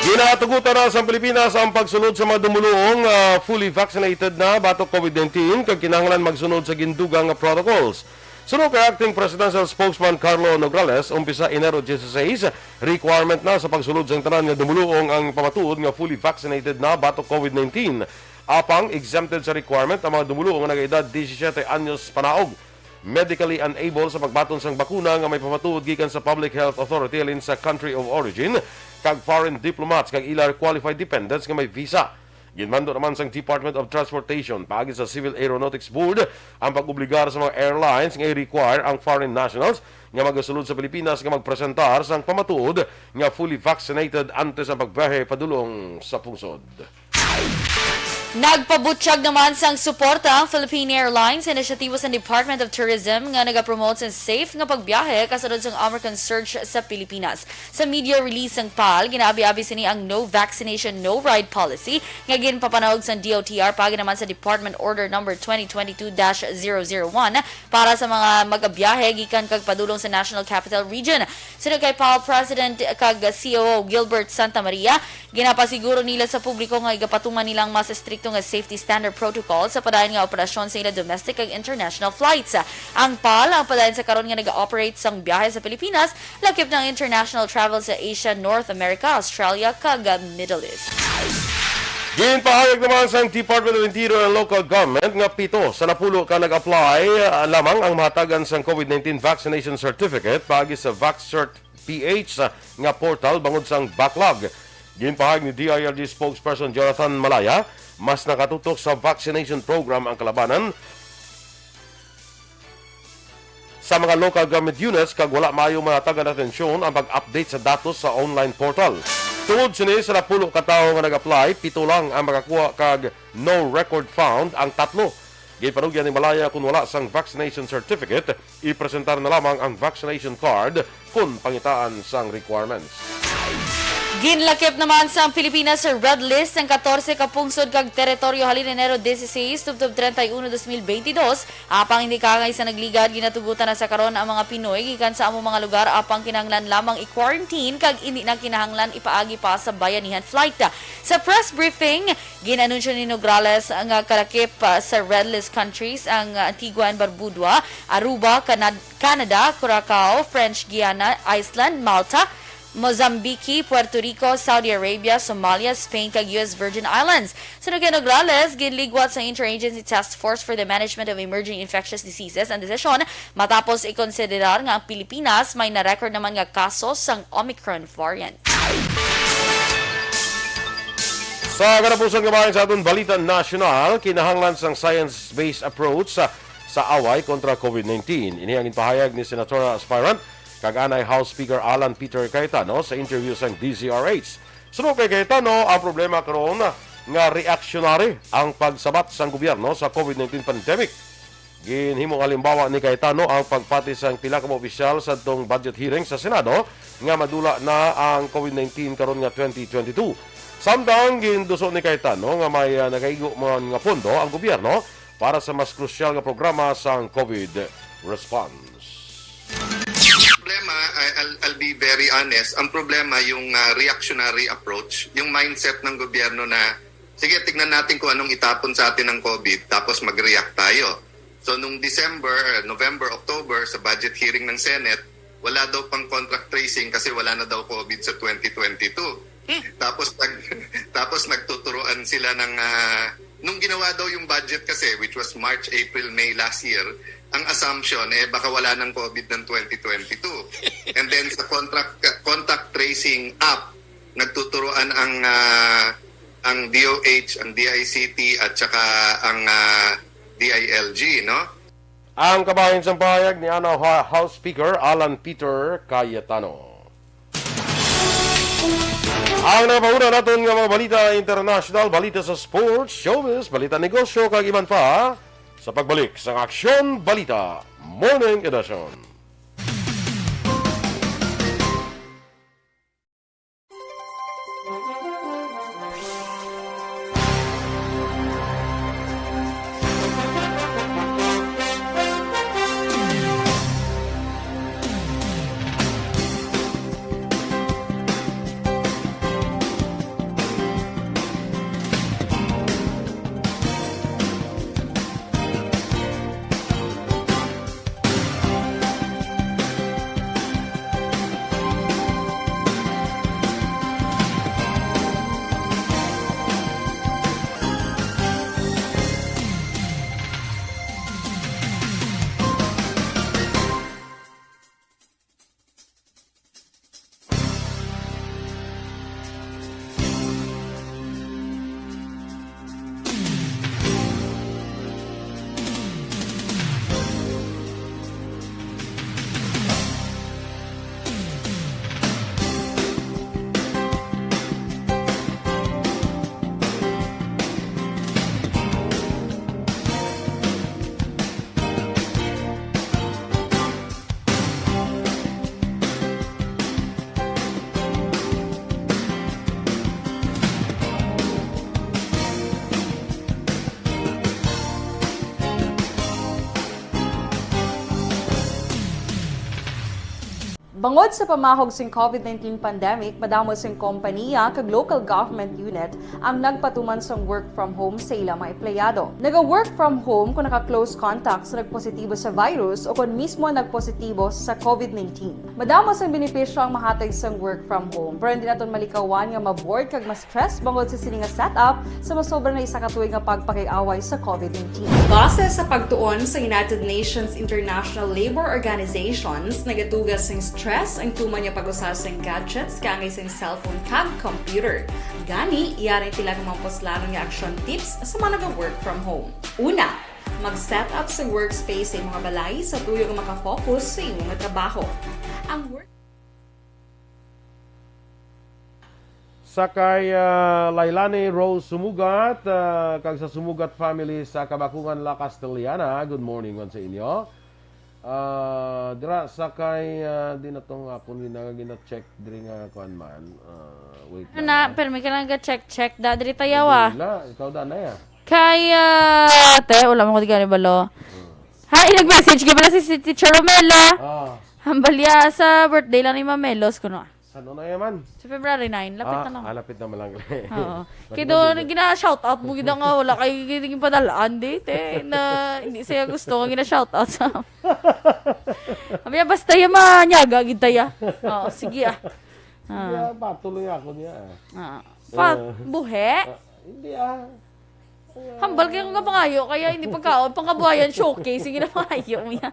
Ginatugutan na sa Pilipinas ang pagsulod sa mga dumuluong, ah, fully vaccinated na batok COVID nineteen kag kinahanglan magsunod sa gindugang nga protocols. Suno kay Acting Presidential Spokesman Carlo Nograles, umpisa Enero dieciséis, requirement na sa pagsulod sang tanan nga dumuluong ang pamatuod nga fully vaccinated na batok COVID nineteen. Apang exempted sa requirement ang mga dumuluong nga nagaedad disisiete anyos panaog, medically unable sa pagbaton sang bakuna nga may pamatuod gikan sa public health authority halin sa country of origin, kag foreign diplomats kag ila qualified dependents nga may visa. Ginmando naman sang Department of Transportation paagi sa Civil Aeronautics Board ang pag-obligar sa mga airlines nga i-require ang foreign nationals nga magasulod sa Pilipinas nga magpresentar sang pamatuod nga fully vaccinated antes ang pagbiyahe padulong sa pungsod. Nagpabutyag naman sang suporta ang Philippine Airlines sa inisyatibo sa Department of Tourism nga nagapromote sa safe nga pagbiyahe kasunod sang Omicron surge sa Pilipinas. Sa media release sang pal, ginaabi-abi sini ang no vaccination, no ride policy nga ginpapanahog sang D O T R paagi naman sa Department Order Number twenty twenty-two dash zero zero one para sa mga magabiyahe gikan kag padulong sa National Capital Region. Suno kay pal President kag C O O Gilbert Santa Maria, ginapasiguro nila sa publiko nga igapatuman nila ang mas estrikto nga safety standard protocol sa padayon nga operasyon sa ila domestic kag international flights. Ang pal ang padayon sa karon nga nag-operate sang biyahe sa Pilipinas, lakip na ang international travel sa Asia, North America, Australia, kag Middle East. Ginpahayag naman sang Department of Interior and Local Government nga pito sa napulo ka nag-apply, ah, lamang ang mahatagan sang COVID nineteen vaccination certificate paagi sa VaxCert P H, ah, nga portal bangod sang backlog. Ginpahayag ni D I L G spokesperson Jonathan Malaya, mas nakatutok sa vaccination program ang kalabanan sa mga local government units kag wala maayo mahatagan atensyon ang pag-update sa datos sa online portal. Tungod sini, sa napulo ka tawo nga nag-apply, pito lang ang makakuha kag no record found ang tatlo. Ginpanugyan ni Malaya, kung wala sang vaccination certificate, ipresentar na lamang ang vaccination card kon pangitaan sang requirements. Ginlakip naman sang Pilipinas sa red list ang katorse ka pungsod kag teritoryo halin Enero dieciséis tubtob treinta y uno, dos mil veintidós. Apang hindi kaangay sa nagligad, ginatugutan na sa karon ang mga Pinoy gikan sa amo mga lugar, apang kinahanglan lamang i-quarantine kag hindi na kinahanglan ipaagi pa sa bayanihan flight. Sa press briefing, gin-anunsyo ni Nograles nga kalakip, ah, sa red list countries ang, ah, Antigua and Barbuda, Aruba, Canad-, Canada, Curacao, French Guiana, Iceland, Malta, Mozambique, Puerto Rico, Saudi Arabia, Somalia, Spain, kag U S Virgin Islands. Suno kay Nograles, ginligwat sa Interagency Task Force for the Management of Emerging Infectious Diseases ang desisyon matapos ikonsiderar nga ang Pilipinas may na-record naman nga kaso sang Omicron variant. Sa katapusan nga bahin sa aton balita nasyonal, kinahanglan sang science-based approach sa, sa away kontra COVID nineteen. Ini ang ginpahayag ni Senator aspirant kag anay House Speaker Alan Peter Cayetano sa interview sang D Z R H. Suno kay Cayetano, ang problema karon nga reactionary ang pagsabat sang gobyerno sa COVID nineteen pandemic. Ginhimo nga halimbawa ni Cayetano ang pagpati sang pila ka mga opisyal sadtong budget hearing sa Senado nga madula na ang COVID nineteen karon nga twenty twenty-two. Samtang ginduso ni Cayetano nga may, ah, nagaigo man nga pondo ang gobyerno para sa mas krusyal nga programa sang COVID response. Problema, I- I'll, I'll be very honest, ang problema yung, ah, reactionary approach, yung mindset ng gobyerno na, "Sige, tignan natin kung anong itapon sa atin ng COVID, tapos mag-react tayo." So, nung December, November, October, sa budget hearing ng Senate, wala daw pang contact tracing kasi wala na daw COVID sa twenty twenty-two. Hmm. Tapos nag-, tapos nagtuturuan sila ng, ah, Nung ginawa daw yung budget kasi, which was March, April, May last year, ang assumption, eh, baka wala ng COVID ng twenty twenty-two. And then sa contract, contact tracing app, nagtuturuan ang, ah, ang D O H, ang D I C T, at saka ang, ah, D I L G, no? Ang kabahin sang pahayag ni ana Ho-, House Speaker Alan Peter Cayetano. Ang nagapahuna naton nga mga balita international, balita sa sports, showbiz, balita negosyo, kag iban pa, sa pagbalik sang Aksyon Balita Morning Edition. Bangod sa pamahog sing COVID nineteen pandemic, madamo sing kompaniya kag local government unit ang nagpatuman sang work from home sa ila mga empleyado. Naga-work from home kon naka-close contact sa nagpositibo sa virus o kon mismo nagpositibo sa COVID nineteen. Madamo sang benepisyo ang mahatag sang work from home, pero hindi naton malikawan nga ma-bored kag ma-stress bangod sa sini nga setup sa masobra na isa ka tuig nga pagpakig-away sa COVID nineteen. Base sa pagtuon sa United Nations International Labour Organizations, nagaduga sing stress ang tuman nga pag-usa sing gadgets kaangay sing cellphone kag computer. Gani, yari ang pila ka mga puslanon nga action tips sa mga naga-work from home. Una, mag-set up sa workspace sa imong balay sa tuyo nga makafocus sa imong trabaho. Ang work Sa kay, ah, Lailani Rose Sumugat, ah, kag sa Sumugat family sa Kabakungan, La Castellana, good morning man sa inyo. Ah, dira sa kay, ah, di na tong akon gina-, gina-check diri nga kuan man. Ah, wait Ano lang, na, ah. Permi ka lang ga-check-check. Da, diri tayaw, ah. Wala, ikaw da na, ya. Kay, ah, te, wala mo ko di ka nibalo. Hmm. Ha, nag-message ka pala si, si Teacher Romela. Ah. Ang balya sa birthday lang ni Ma'am Melos, kuno. Sa ano na yaman? Sa February nine, lapit Ah, na lang. ah, lapit na man lang. Oo. Lapit Kaya na doon, din. gina-shout out mo gid nga wala kay gining padalaan, di, te, na hindi siya gusto nga gina-shout out sa Kami, basta yung manyaga, gid taya. Oo, sige, ah. Hindi, Ah. ah, patuloy ako niya, ah. Ah. Pa, Ah. buhe? Ah, hindi, ah. Hambal kayo nga mangayo, kaya hindi pagkaon, pangabuhayan, showcase, yung ginapangayo niya.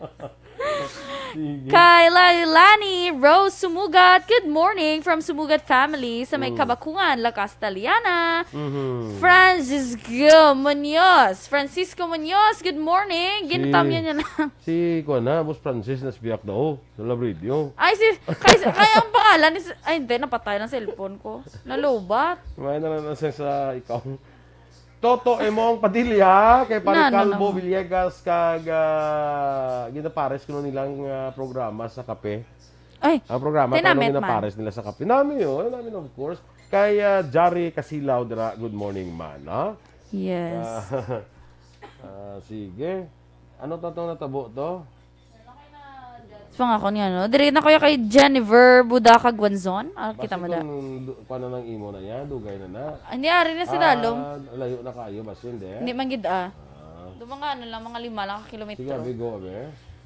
Sige. Kay Lailani Rose Sumugat, good morning from Sumugat family sa may Mm. Kabakungan, La Castellana. Mhm. Francisco Munoz. Francisco Munoz, good morning. Si, Ginatamyan niya na. si, kuwan na, Boss Francis, nasbiyak daw. Sa Love Radio. Ay, si, kay, kay ang pangalan is, ay, hindi, napatay ang cellphone ko. Nalubat. May na lang sa, sa ikaw. Toto Emong Padilla, kay Pare Na, na, Calvo na. Villegas, kag, ah, ginapares ko nilang, ah, programa sa kape. Ay, Ang programa, tinamit talagang man. ginapares nila sa kape. Nami yun, nami, of course. Kay, ah, Jari Casilaw, dira, good morning, man, ha? Yes. Ah, ah, sige. Ano to, to natabo to? Pangako niya, no? Diri na kuya kay Jennifer Budaca Guanzon. Ah, kita Basta mo da. kung du-, kuha na ng imo na niya, dugay na na. Ah, hindi, ari na si Ah, Dalom. layo na kayo, basta hindi. Hindi man gid, ah. Ah. Do mga ano lang, mga lima lang ka kilometro. Sige, abi, go, abi.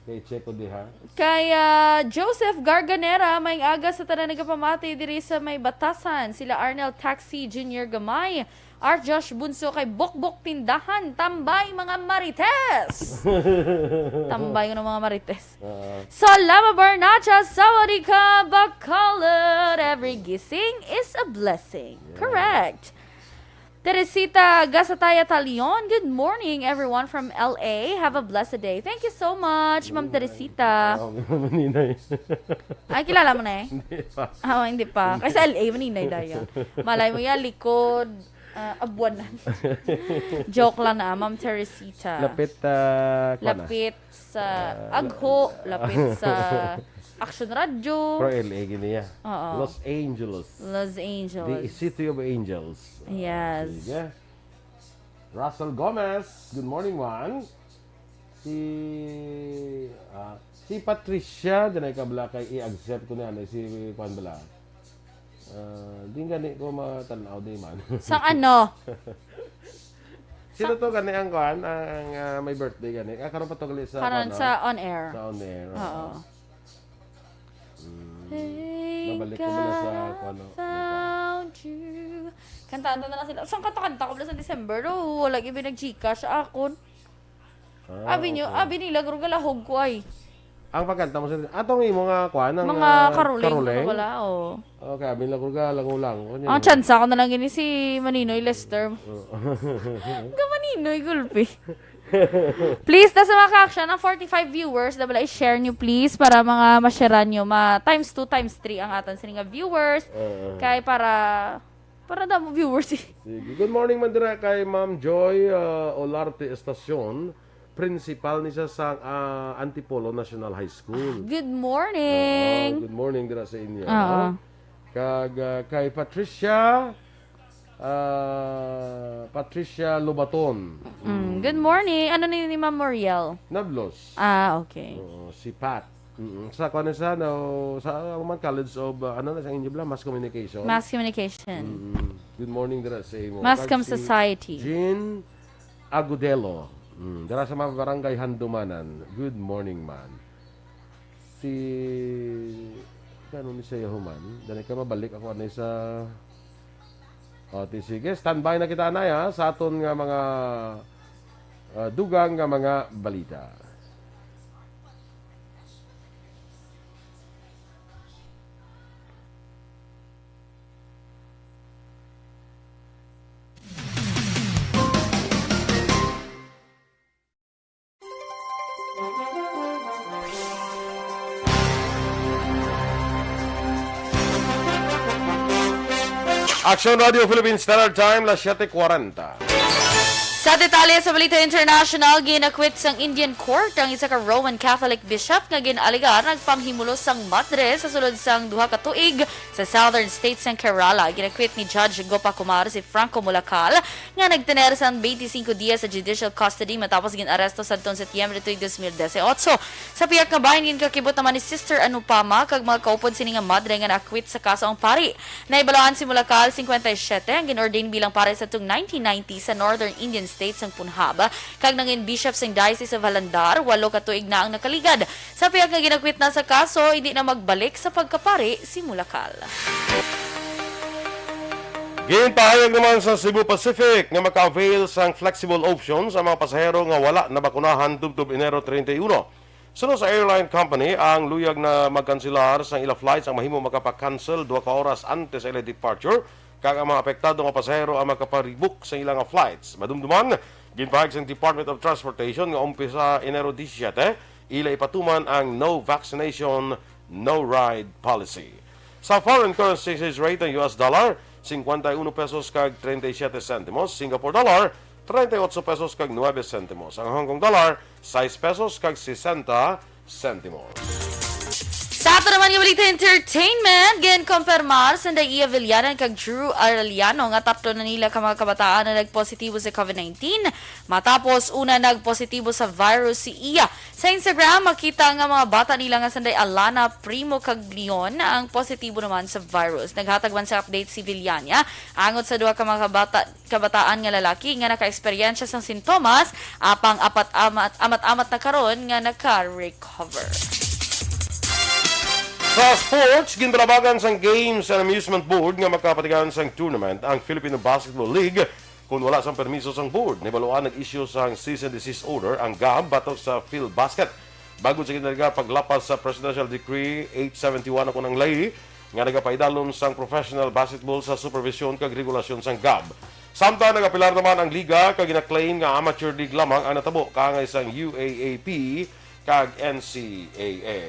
Kay Checo diha. Kay, ah, Joseph Garganera, may aga sa tanan nagapamati diri sa may Batasan. Sila Arnel Taxi, Junior Gamay, Art Josh Bunso, kay Bukbok Tindahan. Tambay, mga Marites! Tambay ko ng mga Marites. Oo. Salama Barnacha, sawadika, Bacolod. Every gising is a blessing. Yeah. Correct. Teresita Gasataya Talion, good morning, everyone from L A. Have a blessed day. Thank you so much, Ma'am Teresita. Oh, Maninay. Ay, kilala mo na eh? Hindi pa. Ah, hindi pa. Kay sa L A, Maninay daya. Malay mo yan, likod, ah, abuanan. Joke lang na, Ma'am Teresita. Lapit, ah, kuwan na. Lapit sa Ah, Agho, lapit sa Action Radio. Pero L A gini, ah. Oo. Los Angeles. Los Angeles. The city of angels. Yes. Sige. Russell Gomez, good morning, man. Si, ah, si Patricia, ganay ka bala kay i-accept ko na, ano, si, kuwan bala. Ah, di gani ko matanaw, di man. Sang ano? Sino to gani ang kuwan? Ang, ah, may birthday gani? Ah, karon pa to gali sa, Karon kuwan, no? Sa on air. Sa on air, oo. Oo. Mm. Mabalik ko muna sa, kuwan, no? Found you. Kantaan ta na lang sila. Saan kanta-kanta ko pala sa December? Oh, wala gyud nag-Gcash sa akon. Ah, abi nyo, okay. Abi nila, garo galahog ko ay. Ang pagkanta mo sa, atong imo nga, kuwan, ang, mga ah, karuling, karuling? Wala, oh. Okay, abi nila, garo galangulang. Ano yun? Ang tsansa ko na lang gini si Maninoy Lester. Oo. Ga Maninoy, gulpi. Please, ta sa mga ka-action, ang forty-five viewers, dabala i-share nyo, please, para mga ma-share nyo, ma times two, times three ang atan sini nga viewers. Oo. Kay para Para damo viewers eh. Sige. Good morning man dira kay Ma'am Joy, ah, Olarte Estacion. Principal ni siya sa, ah, Antipolo National High School. Ah, good morning. Oo, good morning dira sa inyo. Oo. Kag, ah, kay Patricia, ah, Patricia Lobaton. Mm, good morning. Ano ni, ni Ma'am Moriel? Nablos. Ah, okay. Oo, si Pat. Mm, sa kuwan sa, no, sa, uh, man, College of, uh, ano na sa inyo bala? Mass Communication? Mass Communication. Mm, good morning dira sa imo. Mass Kag Comm si Society. Jean Agudelo. Mm, dira sa mga barangay Handumanan. Good morning, man. Si, ano ni sa Yahuman? Dali ka mabalik ako, ano, sa, o, ti, sige, standby na kita, anay, ha, sa aton nga mga, uh, dugang nga mga balita. Action Radio Philippine Standard Time, las siete cuarenta. Sa detalye sa balita international, ginakwit sang Indian court ang isa ka Roman Catholic bishop nga gin-alegar nagpanghimulos sang madre sa sulod sang duha ka tuig sa southern state sang Kerala. Ginakwit ni Judge Gopakumar si Franco Mulakal nga nagtener sang twenty-five dias sa judicial custody matapos gin-aresto sadtong Setyembre tuig dos mil dieciocho. Sa pihak nga bahin, ginkakibot naman ni Sister Anupama kag mga kaupod sini nga madre nga naakwit sa kaso ang pari. Nahibaluan si Mulakal, cincuenta y siete, ang gin-ordain bilang pari sa tung nineteen ninety sa Northern Indian State sang Punjab, kag nangin bishop sang Diocese of Jalandhar, walo ka tuig na ang nakaligad. Sa pihak nga ginakwit na sa kaso, hindi na magbalik sa pagkapari si Mulakal. Ginpahayag naman sa Cebu Pacific nga maka-avail sang flexible options ang mga pasahero nga wala nabakunahan tubtob Enero treinta y uno. Suno sa airline company, ang luyag na magkanselar sang ila flights ang mahimo makapa-cancel duha ka oras antes sa ila departure, kag ang mga apektado nga pasahero ang makapa-rebook sa ila nga flights. Madumduman, ginpahayag sang Department of Transportation nga umpisa Enero disisiete, ila ipatuman ang no vaccination, no ride policy. Sa foreign currency exchange rate, ang U S dollar, cincuenta y uno pesos kag treinta y siete centimos, Singapore dollar, treinta y ocho pesos kag nuebe centimos, ang Hong Kong dollar, sais pesos kag sesenta centimos. Sa Ato naman nga balita entertainment, ginkompirmar sa Iya Villanan kag Drew Arellano nga tatlo na nila ka mga kabataan na nagpositibo sa COVID nineteen, matapos una nagpositibo sa virus si Iya. Sa Instagram, makita nga mga bata nila nga sanday Alana, Primo kag Leon ang positibo naman sa virus. Naghatag man sa update si Villania angot sa duha ka mga kabata kabataan nga lalaki nga nakaeksperyensya sang sintomas, apang apat amat-amat na karon nga naka-recover. Sa sports, ginbalabagan sang Games and Amusement Board nga makapatigayon sang tournament ang Filipino Basketball League kon wala sang permiso sang board. Nahibaluan nag-issue sang cease and desist order ang gab batok sa Philbasket. Bangod sa ginalaga paglapas sa Presidential Decree eight seventy-one, ako nang layi nga nagapaidalom sang professional basketball sa supervision kag regulasyon sang gab. Samtang nagapilar naman ang liga kag gina-claim nga amateur league lamang ang natabo kaangay sang U A A P kag N C A A.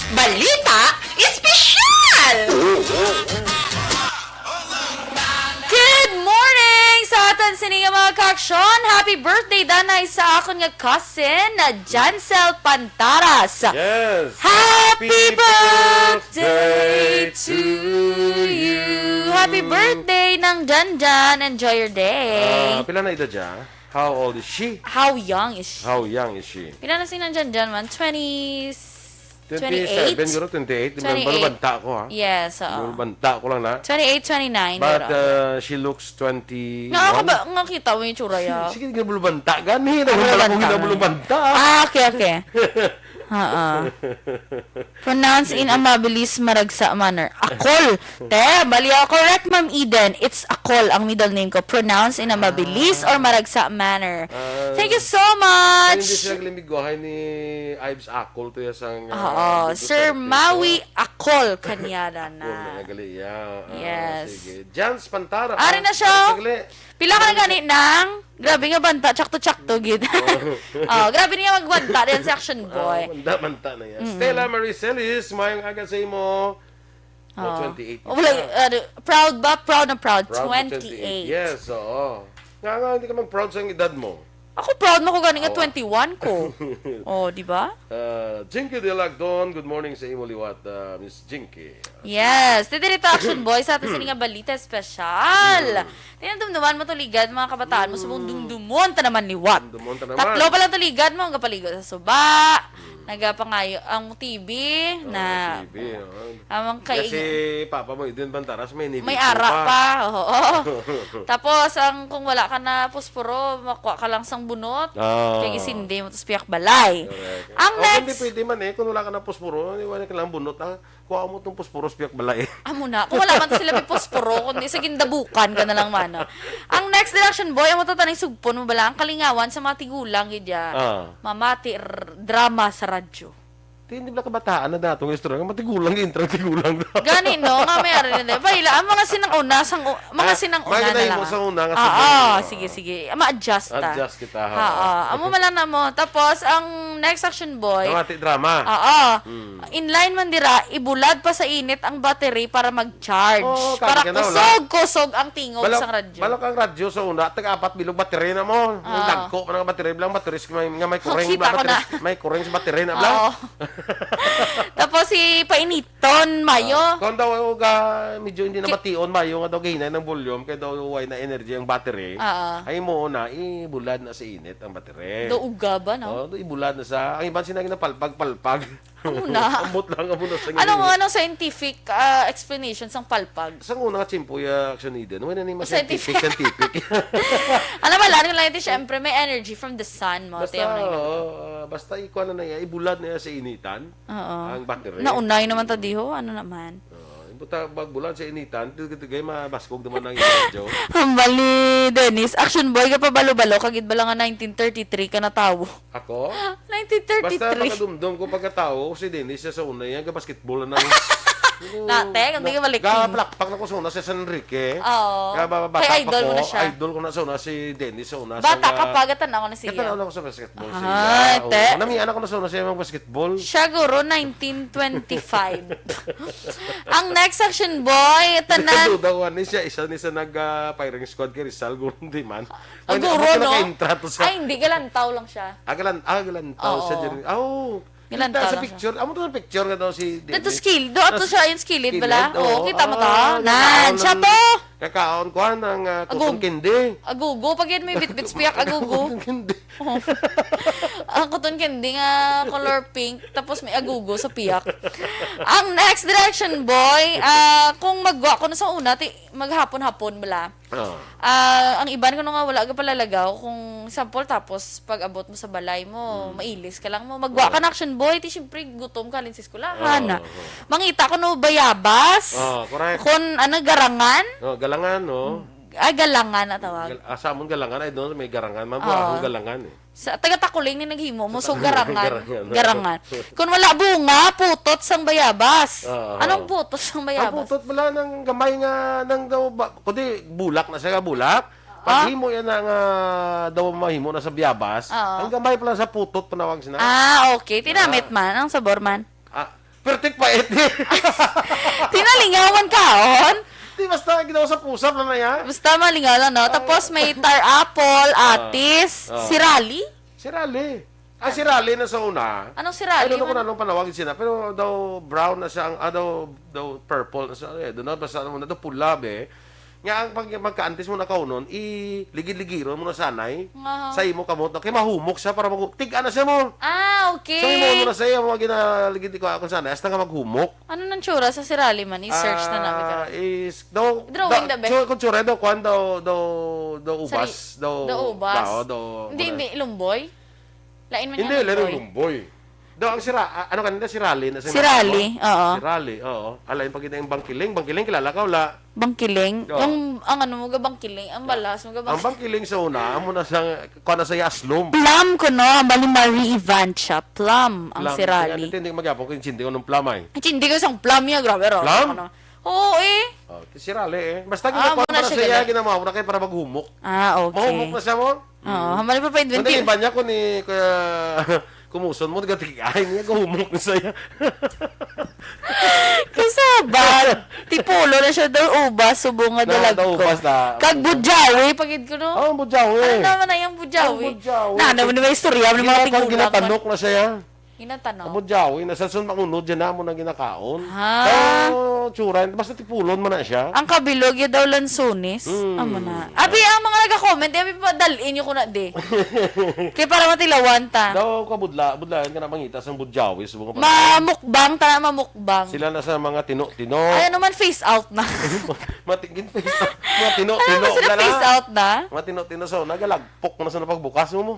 Balita Espesyal! Good morning sa aton sini nga mga kaaksyon. Happy birthday danay sa akon nga cousin na Jancel Pantaras. Yes! Happy birthday to you. Happy birthday, Nang Janjan. Enjoy your day. Ah, pila na edad siya? How old is she? How young is she? How young is she? Pila na si Nang Janjan man? twenty, twenty-seven, guro, twenty-eight. Di ba, twenty-eight. Balubanta ko, ha? Yes, oo. Balubanta ko lang na. twenty-eight, twenty-nine. But Pero, uh, she looks twenty. Nakakaba, nga kita mo yung tsura ya. Sige, sige, balubanta. Gani, Balubanta. nagbalubanta. Balubanta. Ah, okay, okay. Oo. Pronounce in a mabilis maragsa manner. Akol. Te, bali ako. Correct, Ma'am Eden. It's Akol ang middle name ko. Pronounce in a mabilis or maragsa manner. Ah. Thank you so Ay, hindi much. Siya galing bigwahay ni Ives Akol to ya sang Oo, Sir Maui Akol kanyada na. Kung nagali, yeah. Ah, Yes. Sige. Jans Pantara. Ari na siya. Ari, sagli. Pila ka na gani nang? Grabe nga banta, tsakto-tsakto gid. Oh, grabe niya magbanta din si Action Ah, Boy. manda, manta na yan. Stella Marie Celis, mayong aga sa imo. Oh, Oh. twenty-eight Oh, wala, na. Ano, proud ba? Proud na proud. Proud of twenty-eight. Yes, oo. Nga nga, hindi ka mag-proud sa edad mo. Ako proud mo ko gani nga Oo. twenty-one ko. Oh, di ba? Uh, Jinky Dilagdon, good morning sa imo liwat, uh, Miss Jinky. Yes. Dito dito, Action Boy, sa ato sini nga balita special. Tinadumduman mo to ligad, mga kabataan mo, subong dumdumon ta naman liwat. Dumdumon ta naman. Tatlo pa lang to ligad mo, ang kapaligo sa suba, nagapangayo ang T V, Oh, na T V, oh. Amang kay Kasi Papa mo, Idin Bantaras, may nibig may ara pa. Pa. Oo. Tapos, ang kung wala ka na posporo, makuha ka lang sang bunot. Oh. Kay isindi mo, tapos piyak balay. Correct. Ang O, next, Hindi pwede man eh, kung wala ka na posporo, hindi wala ka lang bunot, ah. Kuha mo tong posporo sa piyak balay. Amo na. Kung wala man to sila may posporo, kundi sa gindabukan ka na lang, mana. Ang next direction, boy, amo to taning sugpon mo bala ang kalingawan sa mga tigulang, gidya. Ah. Mamati r- drama sa radyo. Di, hindi ba kabataan na datong istorya? Matigulang, intrang tigulang. Gani, no? Nga may ari na din. Paila, ang mga sinang una, sang, u- mga Ah, sinang una mga na ginahin lang. mo sa una nga Ah, sinang ah, una. Sige, sige. Ma-adjust ta. Adjust kita, ha? Ah, ah. Amo man lang na mo. Tapos, ang next action, boy. Mamati drama. Oo. Hmm. Inline man dira, ibulad pa sa init ang battery para mag-charge. Oo, Para kami ka na, wala. kusog-kusog ang tingog Balo, sa radyo. balo kang radyo sa una, tag-apat bilog battery na mo. Ang Ah. dagko pa nga battery, bilang battery nga may, nga may Oh, kuring, kita ko na. May kuring sa battery na, bla. Oo. Tapos si painiton, mayo. Ah, kung daw ga medyo hindi na Ki- mation, mayo nga daw gahinay ng volume, kaya daw way na energy ang battery. Ah. Ay mo na, ibulad na sa init ang battery. Do uga ba, no? Oh, do ibulad na sa, ang iban sila ginapalpag-palpag. Amo na. Ambot lang, amo na sa Anong, ngayon. Anong scientific ah, explanation sang palpag? Sa una nga tsimpo, ya, Action Eden, wala na yung mga Scientific. scientific, scientific. Alam mo lang, lang ito, syempre, may energy from the sun mo. Basta, Tiyan mo na yun. Oo, ah, basta ikuha na na iya, ibulad na iya sa initan, Oo. ang battery. Naunay naman ta diho, ano naman? Oo, ibuta, magbulad sa initan, tigay mabaskog naman ang radyo. Hambal ni Dennis, action boy ka pa balo-balo, kagid bala nga nineteen thirty-three ka natawo. Ako? nineteen thirty-three. Basta makadumdum ko pagkatao, si Dennis siya sa una, yan, ka-basketball na. Dati, kung di ka balik. Kapalakpak na ko sa una si San Enrique. Oo. Kaya ba, bata Kay pa idol ko, mo na siya. Idol ko na sa una si Dennis sa una. Bata sa ka pa, gatan ako na siya. Katanaw na ko sa basketball. Ay, Oo, te. Namian ako na sa una siya mag-basketball. Siya guro, nineteen twenty-five. Ang next action boy, tanan. Dudawan ni siya, isa ni sa nag-firing squad kay Rizal, guro, di man. Ah, Wala, guro, wala no? nakaintra to sa Ay, hindi, galantaw lang siya. Ah, galan-, ah, galantaw Oo. siya diri. Ah, oo. Ilan Kita sa taon na siya? Picture, amo to sa picture nga daw si Dito Dennis. Skill, do ato Sa siya yung skilled skilled, bala. Oo, oo. Kita mo to. Ah, Nan, nakaon siya ang to. Kakaon ko ang, ah, cotton Agug-, candy. Agugo, pag yan may bitbit sa piyak, agugo. Cotton candy. Oh. Ang cotton candy nga color pink, tapos may agugo sa piyak. Ang next direction, boy, ah, kung magwa ko na sa una, ti, maghapon-hapon bala. Oo. Ah, ang iban kuno nga wala ka palalagaw, kung sample, tapos pag abot mo sa balay mo, Mm. mailis ka lang mo. Magwa Oo. ka na action boy, ti siyempre gutom ka halin sa eskwelahan. Oo, oo. Mangita ko no bayabas. Oo, correct. Kun ano, garangan? Oh, galangan, no? Ah, galangan na tawag. Gal-, ah, sa amon galangan, ay doon may garangan. Mabuha Oo. akong galangan eh. Sa taga Takuling ni naghimo mo, so Sa garangan. Garangan. Garangan. Kung wala bunga, putot sang bayabas. Oo. Anong putot sang Ang bayabas? putot pala ng gamay nga, nang daw ba, kundi bulak na siya, bulak. Pag Ah? himo yan na nga daw mahimo na sa bayabas, Oo. ang gamay pala sa putot, panawag sina. Ah, okay. Tinamit Ah. man. Ang sabor man. Ah, pertik pait. Tinalingawan kaon? Di basta ginawa sa pusa pala na yan. Basta malingaw lang, no? Ay. Tapos may tar apple, Ah. atis, Ah. sirali. Sirali. Ah, sirali na sa una. Anong sirali Ano na man? kung anong panawag sina? Pero daw brown na siya, ang, ah, daw, daw purple na siya. Eh, doon na, basta ano na, daw pula, be. Nga ang pag, pagkaantis mo na kaunon, iligid-ligiron mo na sanay Nga. sa imo kamot na. Kay mahumok siya para mag-, tiga na siya mo. Ah, okay. So, imo na sa iya, mga ginaligid ko, ako sanay, hasta nga maghumok. Ano nang tsura sa sirali man? I-search na namin ka. Ah, is, daw, Drawing daw, the best. Tsura, kung tsura, daw, kwan, daw, daw, daw Sari-, ubas, daw, daw ubas. Daw, daw, Hindi, muna. hindi, lumboy? Lain man Hindi, yan, lain lumboy. lumboy. Daw, ang sira-, a-, ano kanina, sirali na sa Sirali, mga oo. Sirali, oo. Alain pa kita yung bangkiling. Bangkiling, kilala ka, wala? Bangkiling? Oo. Yung, ang ano mo, ga bangkiling, ang balas mo, ga Ang bangkiling. bangkiling sa una, amo na sa, kuha na sa aslom. Plum ko, no? Ang bali Marie Ivancha. Plum, ang Plum. sirali. Kaya hindi, hindi magyapon ko yung chindi ko ng plum, ay. Ang chindi ko isang plum niya, grabe, ro. Plum? Ano? Oo, eh. Oh, sirali, eh. Basta Ah, ginakuha mo na na siya siya, gala. ginamaw na kayo para maghumok. Ah, okay. Mahumok na siya mo. Oo, Mm. hambal pa pa Hindi, inventive. iba niya ko ni, kaya, kumuson mo, nagatigain niya, gahumok na siya. Kasabal. Tipulo na siya, daw ubas, subong nga Na, dalagko. daw ubas na. Kag budyawi, pagid ko, no? Oh, ang budyawi. Ano naman na yung budyawi? Ang budyawi. Na, naman may istorya, may mga Ginapan-, tigulang. ginatanok na siya. Ginatanong. Amo, Jawi, na sa sun mangunod dyan na mo na ginakaon. Ha? So, tsura, basta tipulon man na siya. Ang kabilog, ya daw lansones. Mm. Amo na. Abi, ang mga nag-comment, abi pa, dalin nyo ko na, di. Kaya para matilawan ta. Daw, kabudla, budlayan ka na mangita sa budyawi, subong ka pa. Mamukbang, ta na mamukbang. Sila na sa mga tino-tino. Ay, ano man, face out na. Matingin face out. Mga tino-tino Ano, sila na na. face out na? Mga tino-tino, so, nagalagpok na sa napagbukas mo mo.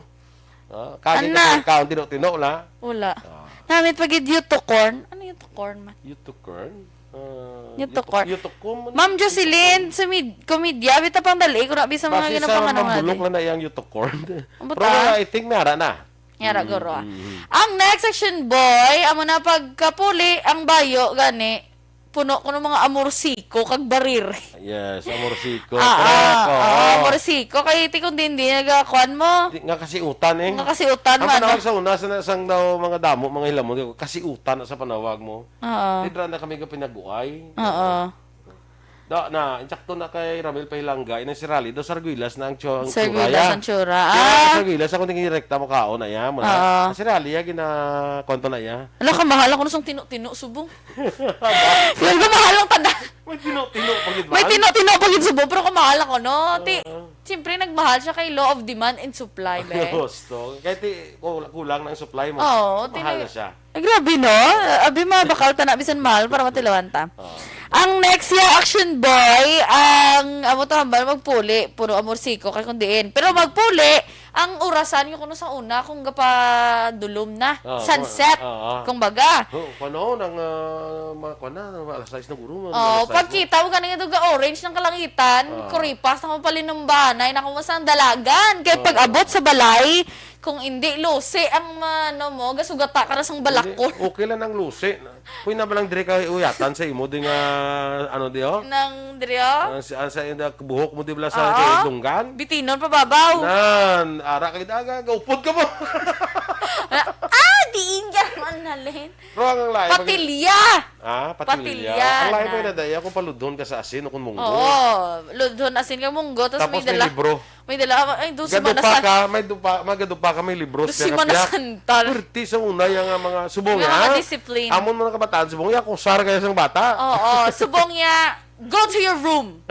Ah, kagi Ana. ka sa kaon, tino-tino la. Wala. Ah. Namit pa gid yuto corn. Ano yuto corn man? Yuto corn? Ah, Yuto yuto-, corn. yuto corn, ano? Ma'am Jocelyn, sa mid-, komedya, bita pang dali, kung abi sa mga Base sa ginapanganuhan mambulok eh. lang na iyang yuto corn. Ang Pero buta. I think may ara na. Yara, Mm, guro, ah. mm, mm. Ang next section, boy, amo na pagkapuli, ang bayo, gani. Puno ko ng mga amorsiko kag barir. Yes, amorsiko. Ah, Correct, ah, oo. ah, amorsiko. Kay ti kung di, hindi nagakuan mo. Di, nga kasiutan, eh. Nga kasiutan Ang man, panawag no? sa una, sa, sang daw mga damo, mga hilamon, kasiutan na sa panawag mo. Oo. Di dra na kami ka pinaguay. Oo. Da, na, insakto na kay Ramil Pahilangga, inang si Rally, daw sarguilas na ang tsyo-, ang Sarguilas tsura, ya. ang tsura. Kaya Ah. sa sarguilas, ako naging direkta mo kaon na, ya, mo na. Oo. Ang si Rally, ya, gina-, kuwan pa na, ya. Ala, kamahal ako na sang tino-tino, subong. Yun, kamahal ang tanda. May tino-tino pa gid, May man. tino-tino pa gid subong, pero kamahal ako, no? Ti, Oo. siyempre, nagmahal siya kay law of demand and supply, be. Gusto. Kaya ti, kul-, kulang na ang supply mo. Oo, Mahal tina-, na siya. Ay, grabe, no? Abi, mga bakal ta na, bisan mahal, para matilawan ta. Oo. Ang next year, action boy, ang amo to hambal magpuli, puro amorsiko, kay kung diin. Pero magpuli, ang orasan yung kuno sa una, kung gapadulom na, Oo, sunset, oo, oo. kumbaga. Oo, kung ano, nang, ah, mga kwan na, nang alas sais na guro, mga Oh, alas sais na. pagkita mo ganun yung duga orange ng kalangitan, Oo. kuripas na kung palinumbanay na kung saan dalagan. Kaya Oo. pag abot sa balay, kung hindi, lusi ang, ano mo, gasugata ka na sang balakon. Hindi, okay lang ang lusi. Kung na ba lang dire ka uyatan sa imo, di nga, ano, di, oh? Nang dire, oh? Ang sa, ang sa, ang buhok mo, di ba, sa Oo. kay Dunggan? Bitinon pa babaw. Nan, ara kay daga, gaupod ka mo. Ah, diin ka naman. Alin? Pero ang lain, pag- Patilya! Ah, patilya. Patilya Ang lain na. pa yun na daya kung paludhon ka sa asin o kung munggo. Oo, ludhon asin kang munggo, tapos Tapos may may dala, libro. may dala, ay, dos Gadupa semanas ka, may dupa, magadupa ka, may libro Dos siya semanas kapiyak. Santal. Pwerte sa una, yung nga mga subong Nga niya. mga discipline. Amon mga kabataan, subong niya, kusar kaya sang bata. Oo, subong niya, go to your room.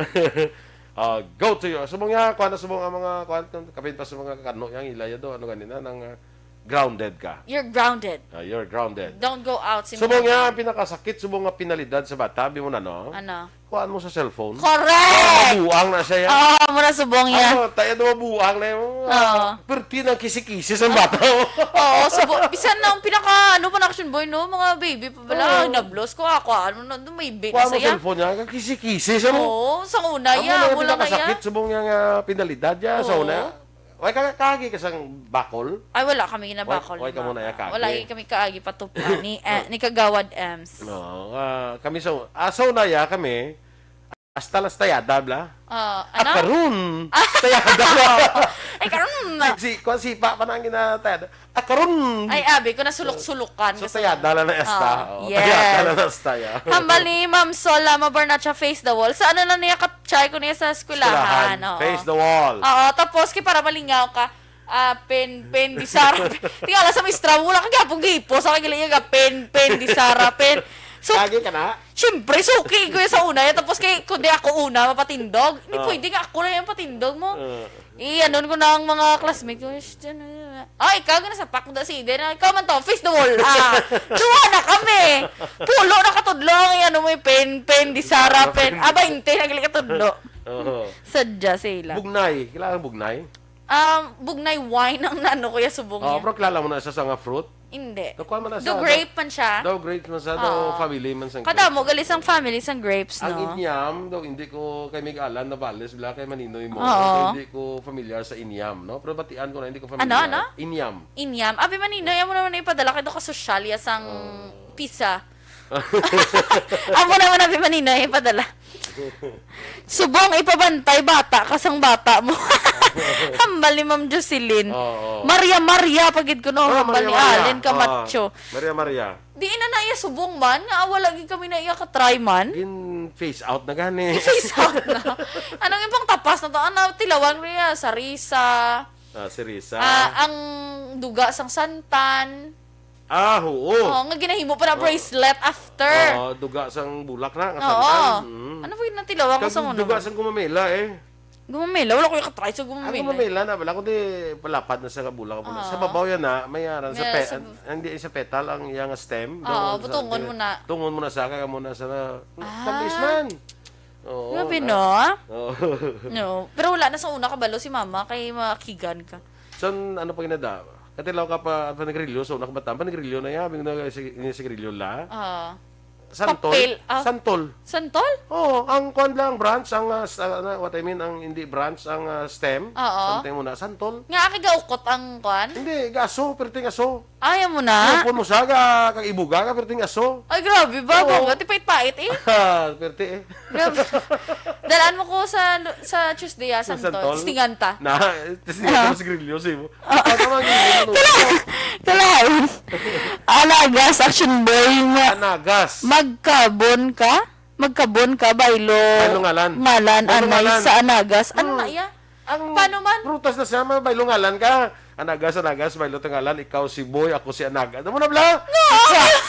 Ah, go to your, subong niya, kuha na subong ang mga, kuha, kapit pa sa mga kano, yung ilaya do, ano ganina, nang ah, grounded ka. You're grounded. Ah, you're grounded. Don't go out. Subong niya, ang pinakasakit, subong nga penalidad sa bata, bi mo na, no? Ano? Kuhaan mo sa cellphone. Correct! Mabuang na siya, ya. Oo, mura subong niya. Ano, tayo na mabuang na yun. Oo. Pwerte ng kisi-kisi sa bata. Oo, subong. Bisan na ang pinaka, ano pa na action boy, no? Mga baby pa bala, Oo. nablos ko, ako, ano na, may bit Kuhaan mo sa cellphone niya, kisi-kisi sa mo. Oo, sa una, Amo ya, na yung mula na ya. pinakasakit, subong niya nga penalidad, ya, sa Oo. una. Way ka kaagi ka sang bakol? Ay, wala kami ginabakol Way- way ni ka muna mama. yakagi. Wala kami kaagi patupa ni, eh, ni Kagawad Ems. No, ah, kami sa, ah, sa una ya kami, hasta las tayada, bla. Ah, Ah, ano? karon, tayada. Ay, karon. Si, si, kwan, sipa pa na ang ginatayada. Ah, karon. Ay, abi ko na sulok-sulukan. So, Kasi tayada lang na esta. Ah, Oh, yes. tayada lang na esta, ya. Hambal ni Ma'am Sol Lama Barnacha, face the wall. Sa ano lang niya, ka-, try ko niya sa eskwelahan. Eskwelahan. Oo. Face the wall. Oo, tapos kay para malingaw ka, ah, pen, pen, di Sara. Tingala sa mistra mo, wala ka gyapon gipo sa kagili nga pen, pen, di Sara, pen. So, Kagi ka na? Siyempre, suki ko yung sa una. Yan. Tapos kay, kundi ako una, mapatindog. Hindi Ah. pwede nga ako lang yung patindog mo. Ah. Iyanon ko na ang mga classmate ko. "Shh, dyan, ah." Ay, ikaw, gana sa pak mo si Eden. Ah, ikaw man to, face the wall. Ah, duha na kami. Pulo na katudlo ang ano mo, yung pen, pen, di Sara, pen. Ah, bainte, nagli katudlo. Oo. Sadya sila. Bugnay. Kailangan bugnay? Um, bugnay wine ang nano ko ya subong Oh, niya. pero kilala mo na siya sa nga fruit? Hindi. Nakuha man na Do siya, grape man siya? Daw grape man siya, daw Oo. family man sa Kada grape. mo, gali sang family sang grapes, Ang no? inyam, daw hindi ko kay Mig Alan Navales, bila kay Maninoy mo. Oo. So, hindi ko familiar sa inyam, no? Pero batian ko na, hindi ko familiar. Ano, ano? Inyam. Inyam. Abi Maninoy, amo naman na ipadala kay do ka sosyal ya sang Oo. pizza. Amo naman, Abi Maninoy, ipadala. Subong ipabantay bata ka sang bata mo. Hambal ni Ma'am Jocelyn. Oo. Maria Maria pagid ko no, Ah, hambal Maria ni Maria. Allen Camacho. Ah, Maria Maria. Di na na iya subong man, nga wala gid kami na iya ka-try man. Gin face out na gani. Face out na. Anong ibang tapas na to? Ano, tilawan ko niya, sarisa. Ah, si Risa. Ah, ang duga sang santan. Ah, oo. Oo, nga ginahimo pa na Oo. bracelet after. Oo, duga sang bulak na, nga Oo. santan. Mm. Ano ba yung natilawan ko Kag sa una duga man? sang gumamela, eh. Gumamela? Wala ko yung katry sa Ang gumamela. gumamela na, wala, kundi palapad na sa bulak. Oo. Sa babaw yan, ah, may aran sa May pe-, sa bu- hindi sa petal, ang iyang stem. Oo, Doon sa butungon pe-, mo na. tungon mo na sa, kaya mo na sa, Ah. tamis man. Oo, Grabe, na-, no? Oo. No. Pero wala na sa una kabalo si mama kay makigan ka. San, ano pa ginada? Katilaw ka pa, panigrilyo, sa una ka bata, panigrilyo na yan, bing na si, ni sigarilyo la. Ah. Santol? Papel, ah. Santol. Santol? Oo, ang kwan lang, branch, ang, ah, s-, ah, na, what I mean, ang hindi branch, ang, ah, stem. Oo. Something mo na, santol. Nga, aki gaukot ang kwan? Hindi, gaso, perting aso. Ayaw mo na. Upon mo sa, ga, kag ibuga, ka, perting aso. Ay, grabe ba? Oo. Bongga, tipait-pait eh. Ah, perte eh. Grabe. Dalaan mo ko sa lu-, sa Tuesday, ah, Sa Santol. Santol? Testingan ta. Na, testingan Ah. ta sa grilyo, si mo. Ah. Pagka mga grilyo, ano? Kala-, kalain. Anagas, action boy nga. Anagas. Magkabon ka? Magkabon ka, baylo. Baylo ngalan. Ngalan, Baylo anay ngalan. sa Anagas. Ano Hmm. na iya? Ang Paano man? prutas na siya, may baylo ngalan ka. Anagas, Anagas, baylo tingalan, ikaw si Boy, ako si Anagas. Ano mo na, bla? Nga!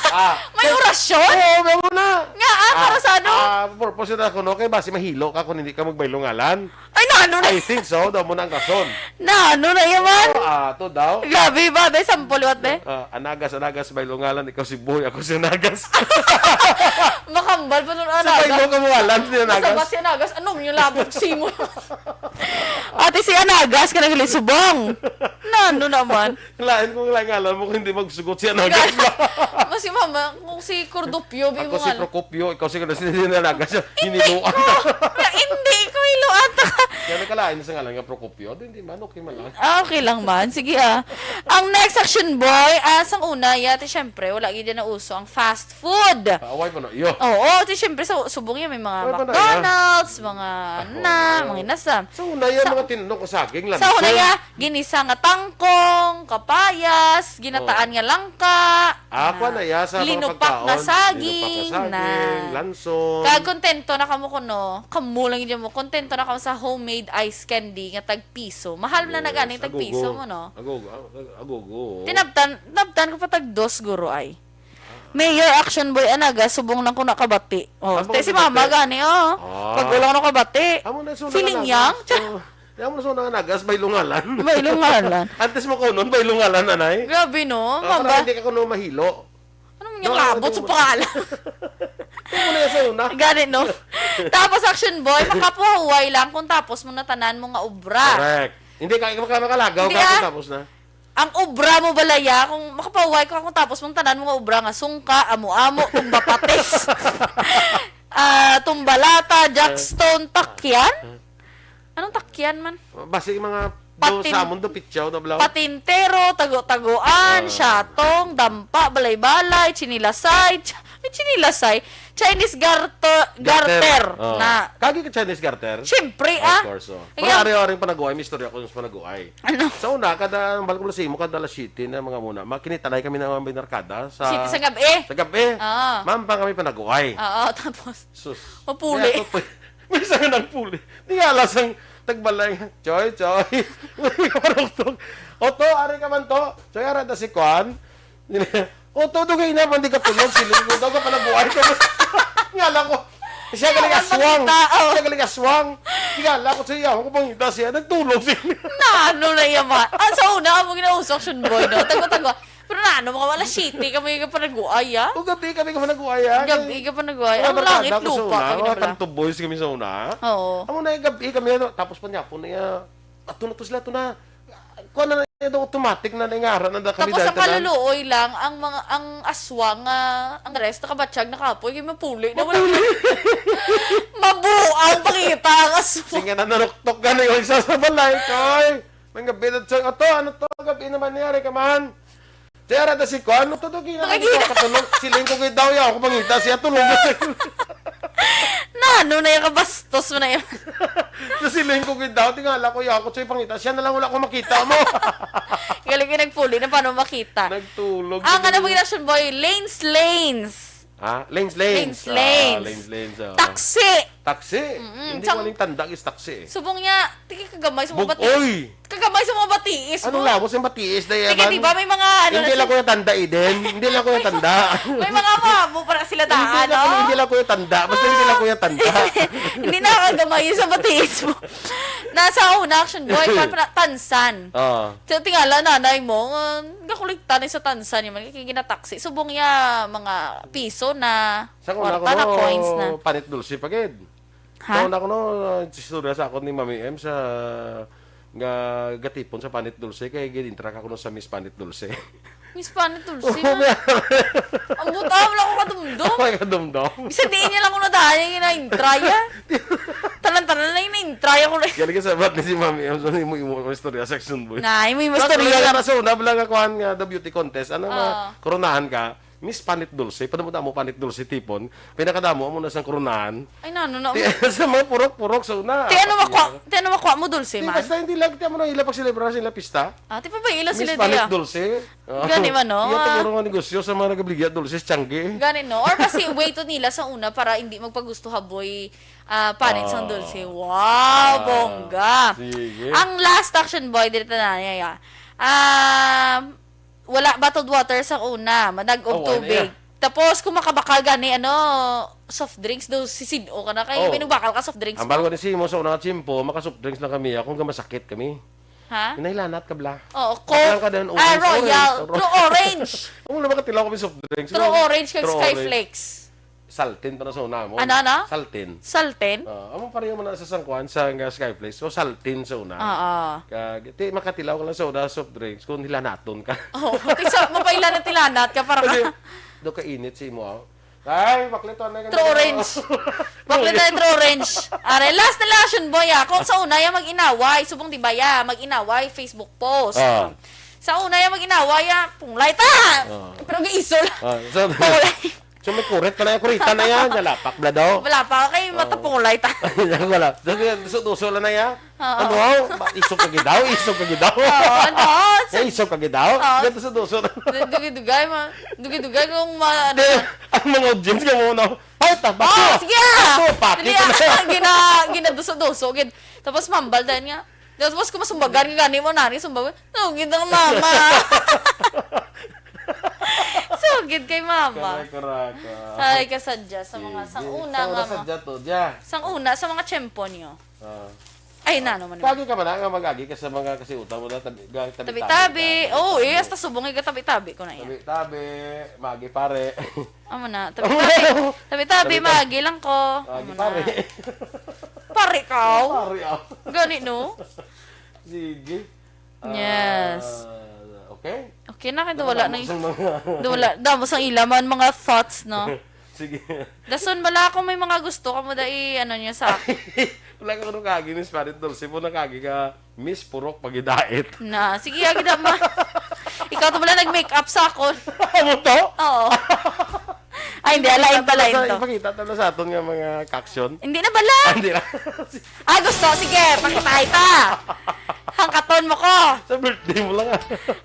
Ah, May kay- orasyon? Oo, may mo na. Nga, ah, para Ah, sa ano? ah, purpose na ako, no? Kay basi mahilo ka kung hindi ka magbaylo ngalan. Ay, nano na? I think so. Daw mo na ang rason. Nano na yaman? Oo, ah, to daw. Grabe ba, be? Sampol, what, be? Ah, Anagas, Anagas, baylo ngalan, ikaw si Boy, ako si Anagas. Makambal pa nun, Sa Anagas. baylo ka mo alam, si Anagas. Masabat si Anagas, anong yung labot si mo? Ate, si Anagas ka naglisubong. Nano naman? Lain kung lain nga alam mo kung hindi magsugot si Anagas. Mas si mama, kung si Cordopio, bi Ako mo si nga. Procopio, ikaw si, si Anagas. Hindi Hiniluan ko. ka. Hindi ko hiluan ta. Kaya nagkalain sa ngalan nga Procopio, di, hindi man, okay man lang. Ah, okay lang man. Sige, ah. Ang next action boy, ah, sang una, ya, ti, syempre, wala gid na uso ang fast food. Paaway pa na, iyo. Oo, ti, syempre, sa subong yan, may mga Wala pa na, McDonald's, mga Oo. na, mga inasam. Sa una, yan, Sa mga tin-, Ano ko saging, lanson? Sa una ya, ginisa nga tangkong, kapayas, ginataan Oh. nga langka, Ah, na kuwan na ya sa mga linupak nga pagkaon. Linupak nga saging, saging, na lanson. Kag kontento na kamo kuno, kamo lang yun mo, kontento na kamo sa homemade ice candy nga tag piso. Mahal na na Yes, gani tag piso agogo. Mo, no? Agogo, ag-, agogo. Tinabtan, tinabtan ko pa tag dos, guro, ay. Mayor Action Boy Anaga, subong lang ko nakabati. Oh, Amo te si ka mama nabati? Gani, oh. Ah. Pag ulang nakabati. Amo na, so Feeling nakalagas. Young? Oh. Di amo na, so nakalagas, bay lungalan. Bay lungalan. Antes mo ko nun, bay lungalan, anay. Grabe, no? Ah, Mamba. Para hindi ka kuno mahilo. Ano mo yung No, labot ano sa mo? Pangalan? Di mo na yung sa una. Gani, no? Tapos, Action Boy, makapahuway lang kung tapos mo na tanan mo nga obra. Correct. Hindi ka, maka-, makalagaw Hindi, ka kung ah. Tapos na. Ang obra mo balaya, kung makapahuway ka, kung tapos mong tanan mo nga obra nga sungka, amo-amo, tumba patis, ah, tumbalata, jackstone, takyan? Anong takyan man? Basi yung mga do, Patin-, sa amon do, pitsaw na blaw. Patintero, tago-tagoan, Ah. Syatong, dampa, balay-balay, chinilasay, ch-, may chinilasay, Chinese garter, Garter. Garter Oh. Na. Kagi ka Chinese garter? Siyempre, Of ah. Course, oh. Kaya Pero ari-ari ang panaguay, may istorya ko sa panaguay. Ano? Sa una, kada, ang balik ko sa imo, kada alas siyete na mga muna, makinitanay kami ng mga binarkada sa Siyete sa gabi. Sa gabi. Oo. Ma'am, pa kami panaguay. Oo, tapos? Sus. Mapuli. Kaya to, may isa nga nagpuli. Di nga alas ang tagbalay. Choy, choy. Paroktok. Oto, ari ka man to. Choy, ara na si Kwan. O, todo kay ina, man di ka tulog, siling ko, daw ka pala buhay ka. Nga lang ko, siya galing Yawan aswang. Pangita, oh. Siya galing aswang. Nga lang ko, siya, ako pangita siya, nagtulog siya. Na, ano na iya, ma-, ah, sa una, amo ginausok, Shun Boy, no? Tago-tago. Pero na, ano, mga alas siyete kami ka panaguay, ah? O, gabi kami ka panaguay, ah. Gabi ka panaguay. Mga Ang barkada langit ko sa lupa, una, kami na mga pala. Kanto boys kami sa una. Oo. Amo na yung gabi kami, ano, tapos pa niya po na iya. Ato na to sila, ato na. Kuha na na ito, automatic na nangara na kami Tapos dahil ang tanan. Kaluluoy lang, ang mga, ang aswang nga, ang rest, nakabatsyag, nakapoy, kay mapuli na wala. Mapuli. Mabuang pakita ang aswang. Sige na, naruktok ka na yung isa sa balay, koy. May gabi na siya, ato, ano to, gabi naman nangyari ka man. Kaya rada si Kwan, ano to, doon, Nakikita. Katulog, siling ko kay daw, yaw, ako mangita siya, tulog na siya. Na, ano na yung kabastos mo na yun? Sa siling ko gid daw, tingala ko, yakot sa ipangita. Siya na lang wala ko makita mo. Galing yung nagpuli na paano makita. Nagtulog Ang sa ano mga mo ginasyon, boy? Lanes, lanes. Ha? Lanes, lanes. Lanes, Ah, lanes. Lanes, lanes, ah. Taxi. Taxi? Mm-mm. Hindi Sang- ko aling tanda is taxi eh. Subong niya, tiki kagamay sa mga Bug-, bati. Oy! Kagamay sa mga batiis Anong mo. Labos yung batiis na Tiki, yaman? Di ba may mga ano Hindi na lang siya? Ko yung tanda, Eden. Hindi lang ko yung tanda. May mga mamo para sila Hindi daan, lang, no? Hindi lang ko yung tanda. Basta hindi lang ko yung tanda. Hindi na kagamay sa batiis mo. Nasa una, action boy, pa, pa, tansan. Oo. So, tingala, nanay mo, uh, gakulikta na sa tansan yung mga ginataksi. Subong niya, mga piso na, Sa una ko, kwarta na, no, coins na. Panit dulce pa gid. Ha? Sa una ko, no, istorya sa akon ni Mami M sa nga gatipon sa Panit Dulce, kay gin-intrak ako no sa Miss Panit Dulce. Miss Panit Dulce, Oo, ma. Ang buta, wala ko kadumdum. Wala kadumdum. Bisan diin niya lang ko nadaan yung ina-intry, ah. Tanan-tanan na yung ina-intry ako na. Galing ka sa bat ni si Mami M, so imo, imo, imo istorya, section boy. Na, imo, imo Tapos istorya wala lang. Ka sa una, wala nga kuhan nga, the beauty contest. Ano nga, Ah. Koronahan ka, Miss Panit Dulce, padamo-damo Panit Dulce, tipon. Pinakadamo mo na sang koronahan. Ay, nano na. Ti-, sa mga purok-purok sa una. Ti, ano makuha, ti, ano makuha mo, Dulce Ti, man? Basta hindi lang, ti, amo na ila pagselebrar sila pista. Ah, ti, pa ba ila Miss sila Panit diya? Dulce. Oh. Gani man, no? Iya, Ah. Turo nga negosyo sa mga nagabligya, Dulce, tiyangge. Gani, no? Or basi, way to nila sa una para hindi magpagusto haboy, ah, panit sang Ah. Dulce. Wow, Ah. Bongga. Sige. Ang last action boy, dito na niya, ya. Um, Wala bottled water sa una, madag-og Oh, wala tubig. Na. Tapos, kung makabakal gani, ano, soft drinks, do, sisid-o ka na kay Oh. Minubakal ka soft drinks Ang mo. Bago ni Simo sa unang tiyempo, maka-soft drinks lang kami, akong gamasakit kami. Ha? Nahilanat ka, bla? Oo, Baklang Coke. Ka din, Ah, orange, Royal. Orange. True orange. Ang wala makatilaw kami soft drinks. True No? Orange kag True Sky orange. Flakes. Saltin pa na sa una mo. Ano, ano? Saltin. Saltin? Ah, amo pareho man na sa sangkuan sa nga Skyflakes. So, saltin sa una. Oo. Kag, ti, makatilaw ka lang sa una, soft drinks, kung hilanaton ka. Oo, ti sa, mapailanat-ilanat ka para ka. Kasi, do ka init sa imo, ah. Ay, baklit to, ano yung True ganito? Orange. Baklit na yung true orange. Are, last na lang, Shun Boy, ah. Kung sa una, yung mag-inaway, subong di ba, ya, mag-inaway, Facebook post. Ah. Sa una, yung mag-inaway, ah, punglay ta! Ah. Pero giiso lang. Ah, so, Punglay. May kurit pa na yan, kurita na yan. Nalapak na daw. Wala pa, okay, Oo. matapulay ta. Wala. Duso-duso lang na yan. Oo. Ano? Ba, isog ka gidaw? Isog ka gidaw? Oo, ano? Eh, isog ka gidaw? Oo. Duso-duso na. Du-, dugay-dugay, ma-, dugay-dugay kung ma-, ano Di, yan. ang mga audience nga mo na, "Ay, ta, bato! Oh, sige, ah! Bato, pati Dali, ka na!" ah, gina-, ginaduso-duso, gid. Tapos mambal dahil nga. Tapos kung masumbagan nga gani mo, nani, sumbagan. Sugid ang mama. Sugid kay mama. Correct, correct, ah. Ay, kasadya sa mga Sige. sang una Sa nga una, mga sadya to, dya. sang una, sa mga tiyempo niyo. Ah. Ay, na, ano man. Kagi ka ba na nga mag-agi ka sa mga kasiutan mo na tabi, ga-, Tabi-tabi. Oo, eh, hasta subong, eh, tabi-tabi ko na yan. Tabi-tabi, magi pare. Amo na, tabi-tabi. Tabi-tabi, Tabi-tabi. magi lang ko. Magi Amo pare. na. Pare ka. Pare, ah. Gani, no? Sige. Yes. Ah, okay. Okay na, kay Ano wala ba na mo y-, sang mga wala, damo sang ilaman, mga thoughts, no? Sige. Dason, bala, kung may mga gusto ka mo, da, i-, ano niyo sa akin. Wala ka kuno kagi, Miss Parit Dulce, mo na kagi ka, Miss Purok Pagidait. Na, sige, agi na, ma. Ikaw to bala nag-make up sa akon. Ano to? Oo. Ay, hindi, alain pala Ipakita to. sa, ipakita to sa aton nga mga caption. Hindi na bala. Ah, hindi na. Ah, gusto? Sige, pakitahay ta. Hangkaton mo ko. Sa birthday mo lang, ah.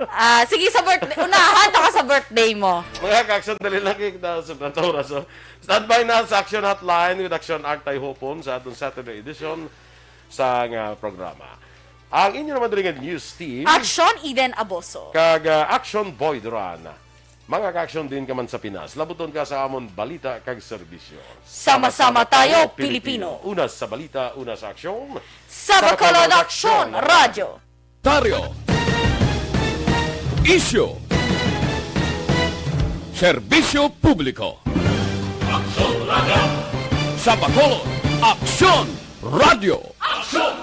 Ah, sige, sa birthday. Unahan ta ka sa birthday mo. Mga kaaksan, dali lang kay kita sa sobrang oras, oh. Standby na sa Action Hotline with Action Artay Hopon sa atong Saturday edition sa nga programa. Ang inyo naman diri nga news team. Action Eden Aboso. Kag, ah, Action Boy Duran. Mga ka-action din ka man sa Pinas, labuton ka sa amon balita kag serbisyo. Sama-sama tayo, Pilipino. Una sa balita, una sa aksyon. Sa Bacolod Aksyon Radyo. Taryo. Isyu. Serbisyo publiko. Aksyon Radyo. Sa Bacolod, Aksyon Radyo. Aksyon!